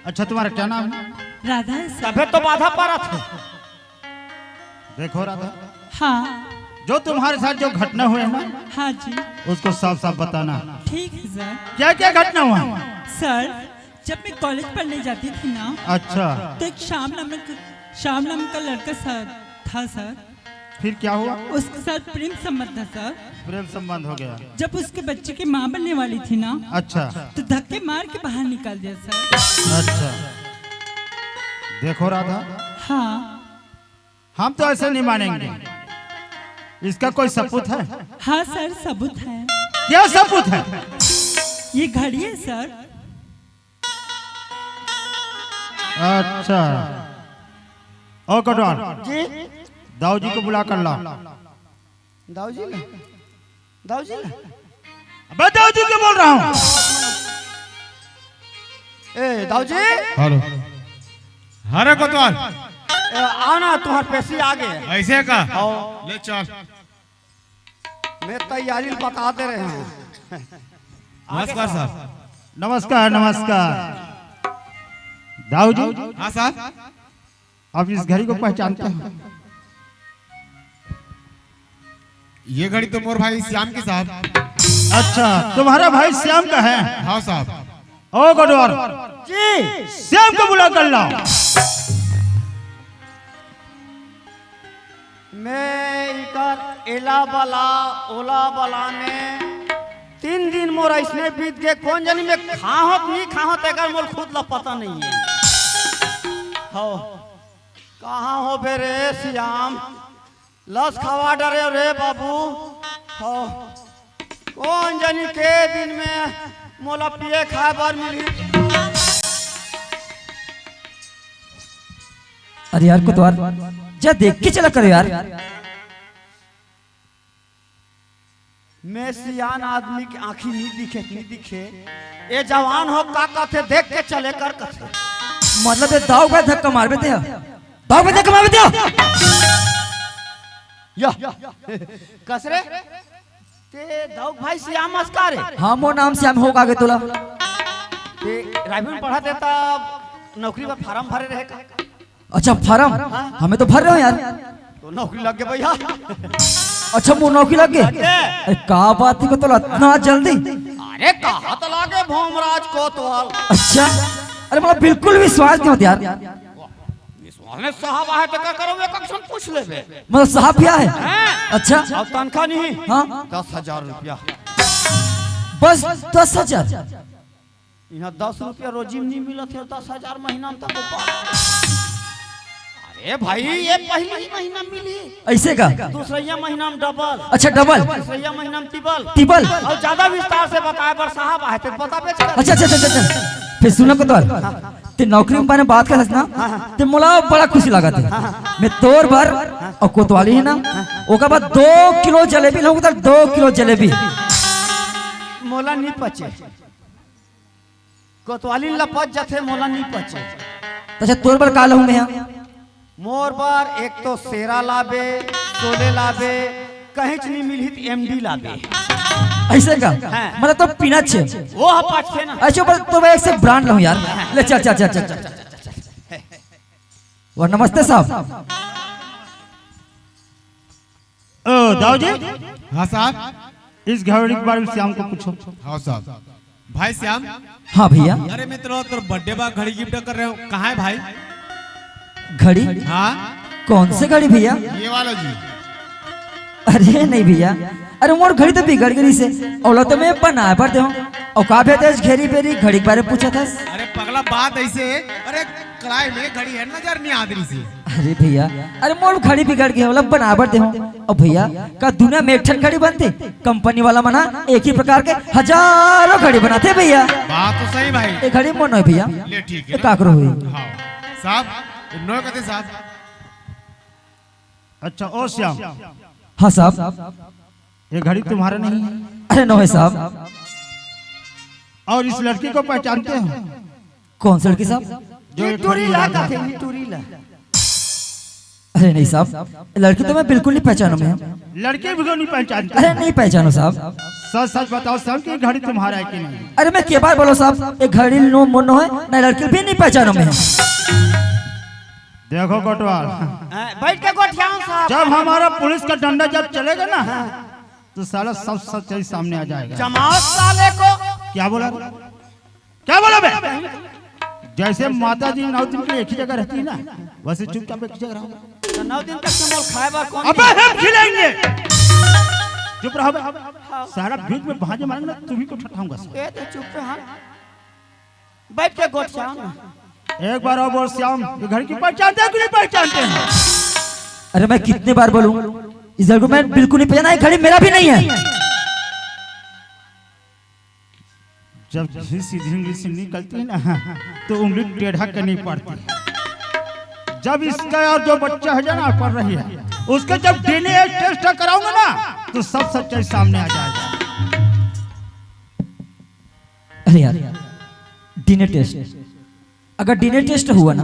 अच्छा, तुम्हारा क्या नाम है? राधा है सर। तबे तो बाधा पड़त हे। देखो राधा, हाँ। जो तुम्हारे साथ जो घटना हुई है ना, हाँ जी। उसको साफ साफ बताना। ठीक है सर। क्या क्या घटना हुआ? सर, जब मैं कॉलेज पढ़ने जाती थी ना, अच्छा। तो एक श्याम नामक, श्याम नाम का लड़का सर, था सर। फिर क्या हुआ? उसके साथ प्रेम संबंध था सर। प्रेम संबंध हो गया। जब उसके बच्चे की माँ बनने वाली थी ना, अच्छा। तो धक्के मार के बाहर निकाल दिया सर। अच्छा, देखो राधा, हाँ। हम तो ऐसे नहीं मानेंगे। इसका कोई सबूत है? हाँ सर, सबूत है। क्या सबूत है? ये घड़ी है सर। अच्छा, ओ कोटवार, जी? दाऊ जी को बुला कर लाओ। दाऊ जी ने? दाऊ जी ने? अबे दाऊ जी को बोल रहा हूँ। ए, दाऊ जी? हेलो। अरे कोतवाल। ए, आओ ना, तुम्हार पेशी आ गए। ऐसे का? आओ। ले चल। मैं तैयारी बता दे रहे हैं। नमस्कार सर। नमस्कार, नमस्कार। दाऊ जी? हाँ सर। आप इस घड़ी को पहचानते हैं? ये घड़ी तो मोर भाई श्याम की साहब। अच्छा, तुम्हारा भाई श्याम का है? हाँ साहब। ओ गडवार, जी। श्याम को बुला कर लाओ। मैं इकर एला बला, ओला बला में तीन दिन मोर ऐसने बीत गए, कौन जानी मैं खाहों कि नहीं खाहों, तेकर मोर खुद ला पता नहीं है। हो, कहाँ हो बे रे श्याम? लस खवा डरे रे बाबू। हो, कोन जनी के दिन में मोला पिए खाए बर मिलही। अरे यार कोतवाल, जा देख के चला करो यार। मैं सियान आदमी के आँखी नी दिखे, नी दिखे। ए जवान हो का कथे, देख के चले कर कथे। मतलब ये दाऊ का धक्का मारबे ते ह? दाऊ का धक्का मारबे ते ह? या। कस रे? ते दाऊ भाई सियान अस का रे? हाँ, मोर नाम सियान हो का गे तोला। ते रायपुर में पढ़त हे त नौकरी बर फारम भरे रहे का? अच्छा, फारम? हाँ। हमें तो भर रहे हो यार। तो नौकरी लग गए भैया। अच्छा, मोर नौकरी लग गए? लग गए। अरे, का बात है, को तो इतना जल्दी? अरे, कहा तो लागे भोमराज कोतवाल। अच्छा, अरे, मतलब, बिल्कुल विश्वास नहीं होता यार। विश्वास ने साहब आहे तो का करो, एक अक्षर पूछ लेबे। मतलब, साहब क्या है? हैं? अच्छा। अब तनखा नहीं? हाँ। दस हजार रुपया। बस दस हजार? यहाँ दस रुपया रोजी में नहीं मिलत है, दस हजार महीना में तक ऊपर। अरे भाई, ये पहला ही महीना मिली। ऐसे का? दूसरैया महीना में डबल। अच्छा, डबल। तीसरैया महीना में टिबल। टिबल। और ज्यादा विस्तार से बताए बर साहब आहे ते बताबे। अच्छा, अच्छा, अच्छा, अच्छा। फिर सुनो कोतवाल, ते नौकरी के बारे में बात करस ना, हाँ, हाँ। ते मोला बड़ा खुशी लागत है। हाँ, हाँ। मैं तोर बर, और कोतवाली है ना, हाँ। ओकर बाद दो किलो जलेबी लाऊंगा, दो किलो जलेबी। मोला नहीं पचे। कोतवाली ल पच जथे, मोला नी पचे। अच्छा, तोर बर का लहूं मैं? मोर बर एक तो सेरा लाबे, सोले लाबे, कहीं च नी मिलही त एमडी लाबे। ऐसे का? हाँ। मतलब तो पीना छे। वो ह पचथे ना। अच्छा, पर तो मैं एक से ब्रांड लहूं यार। ले चल, चल, चल, चल, चल। वाह, नमस्ते साहब। ओ, दाऊ जी। हाँ साहब। इस घड़ी के बारे में श्याम को पूछो। हाँ साहब। भाई श्याम। हाँ भैया। अरे मित्रों, तोर बर्थडे बा घड़ी गिफ्ट कर रहे हो, कहाँ है भाई? घड़ी? हाँ। कौन से घड़ी भैया? ये वाला जी। अरे नहीं भैया, अरे मोर घड़ी तो बिगड़ गई से, ओला तो मैं बनाए बर देहूं। और का भेदेस घेरी बेरी घड़ी के बारे में पूछत हस? अरे पगला, बात ऐसे है, अरे कलाई में घड़ी है, नजर नहीं आत रही से। अरे भैया, अरे मोर घड़ी बिगड़ गए, ओला बनाए बर देहूं। और भैया, का दुनिया में एक ठन घड़ी बनथे? कंपनी वाला मन ह एक ही प्रकार के हजारों घड़ी बनाथे भैया। बात तो सही भाई। ये घड़ी मोर नोहे भैया। ले ठीक है ये ना। काकरो हुई। हाँ। साहब, नोहे कथे साहब। अच्छा, ओ श्याम। हाँ साहब। ये घड़ी तुम्हारा नहीं है? अरे नोहे साहब। और इस लड़की को पहचानते हो? कौन सी लड़की साहब? जो ये एक टूरी घड़ी ला लगा का था। थे, ये टूरी ला। अरे नहीं साहब, लड़की तो मैं बिल्कुल नहीं पहचानूं मैं। लड़की भी नहीं पहचानते? अरे नहीं पहचानूं साहब। सच सच बताओ साहब कि ये घड़ी तुम्हारा है कि नहीं? अरे मैं के बार बोलो साहब, ये घड़ी नो मोर नोहे, ना लड़की भी नहीं पहचानूं मैं। देखो कोटवाल, हाँ, बैठ के गोठियाओ साहब। जब हमारा पुलिस का डंडा जब चलेगा ना, तो साला सब सच्चाई सामने आ जाएगा। जमाओ साले को। क्या बोला? क्या बोला बे? जैसे माता जी नौ दिन के लिए एक ही जगह रहती है ना, वैसे चुपचाप एक ही जगह रहो। तो नौ दिन तक से मोर खाए बर कौन अबे हम खिलाएंगे। चुप रहो बे। सारा बीच में भांजे मारेंगे ना, तुम्ही को ठठाऊंगा। ए तो चुप रहा। बैठ के गोठियाओ ना। एक बार और बोल श्याम, ये घड़ी की पहचानते हैं कि नहीं पहचानते हैं? अरे मैं कितने बार बोलूं, इस घड़ी को मैं बिल्कुल नहीं पहचाना, ये घड़ी मेरा भी नहीं है। जब घी सीधी उंगली से निकलती है ना, तो उंगली टेढ़ा करनी पड़ती है। जब इसका और जो बच्चा है ना पड़ रही है, उसके जब डीएनए टेस्ट कराऊंगा ना, तो सब सच्चाई सामने आ जाएगा। अरे यार, डीएनए टेस्ट, अगर डीएनए टेस्ट हुआ ना,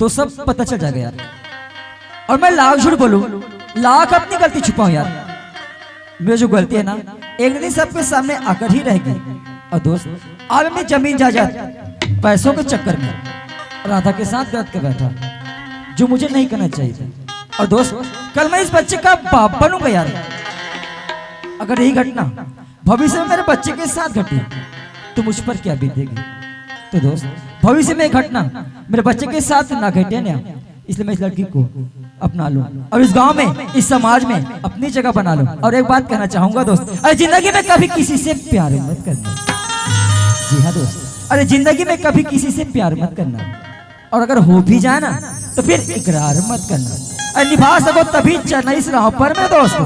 तो सब पता चल जाएगा यार। और मैं लाख झूठ बोलूं, लाख अपनी गलती छुपाऊं यार, मेरी जो गलती है ना, एक दिन सबके सामने आकर ही रहेगी। और दोस्त, आज मैं जमीन जायदाद, पैसों के चक्कर में राधा के साथ गलत कर बैठा, जो मुझे नहीं करना चाहिए था। और दोस्त, कल मैं इस बच्चे का बाप बनूंगा यार। अगर यही घटना भविष्य में मेरे बच्चे के साथ घटी, तो मुझ पर क्या बीतेगी? तो दोस्त, भविष्य में ये घटना मेरे बच्चे के साथ ना घटे ना, इसलिए मैं इस लड़की को अपना लूं और इस गांव में, इस समाज में अपनी जगह बना लूं। और एक बात कहना चाहूंगा दोस्त, अरे जिंदगी में कभी किसी से प्यार मत करना। जी हाँ दोस्त, अरे जिंदगी में कभी किसी से प्यार मत करना, और अगर हो भी जाए ना, तो फिर इकरार मत करना। अरे निभा सको तभी चनइस राह पर, मेरे दोस्त।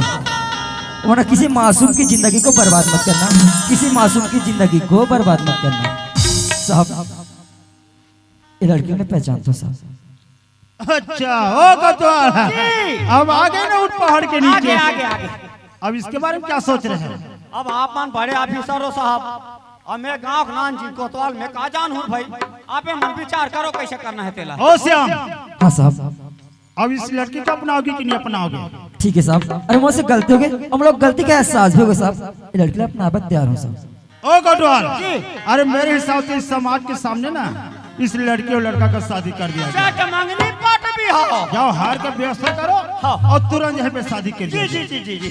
वरना किसी मासूम की जिंदगी को बर्बाद मत करना, किसी मासूम की जिंदगी को बर्बाद मत करना। साहब, ये लड़की मैं पहचानता हूँ साहब। अच्छा, ओ कोतवाल, जी। अब आ गए ना उठ पहाड़ के नीचे। आगे, आगे, आगे। अब इसके बारे में क्या सोच रहे हैं? अब आप मन बड़े ऑफिसर हो साहब, अब मैं गांव के नान जी कोतवाल, मैं का जानहूं भाई, आप मन विचार करो कैसे करना है तेला। ओ श्याम, हाँ साहब। अब इस लड़की को अपनाओगे कि नहीं अपनाओगे? ठीक है साहब, अरे मुझसे गलती हो गई, हम लोग गलती का एहसास भी होगा साहब, ये लड़की ला अपनाबा तैयार हूँ साहब। ओ कोतवाल, जी। अरे मेरे हिसाब से इस समाज के सामने ना इस लड़की और लड़का का शादी कर दिया जाए। सेठ मंगनी पट भी हो। जाओ, हार का व्यवस्था करो हाँ। और तुरंत यहीं पे शादी कर जी, दिया जी, जाए। जी, जी, जी।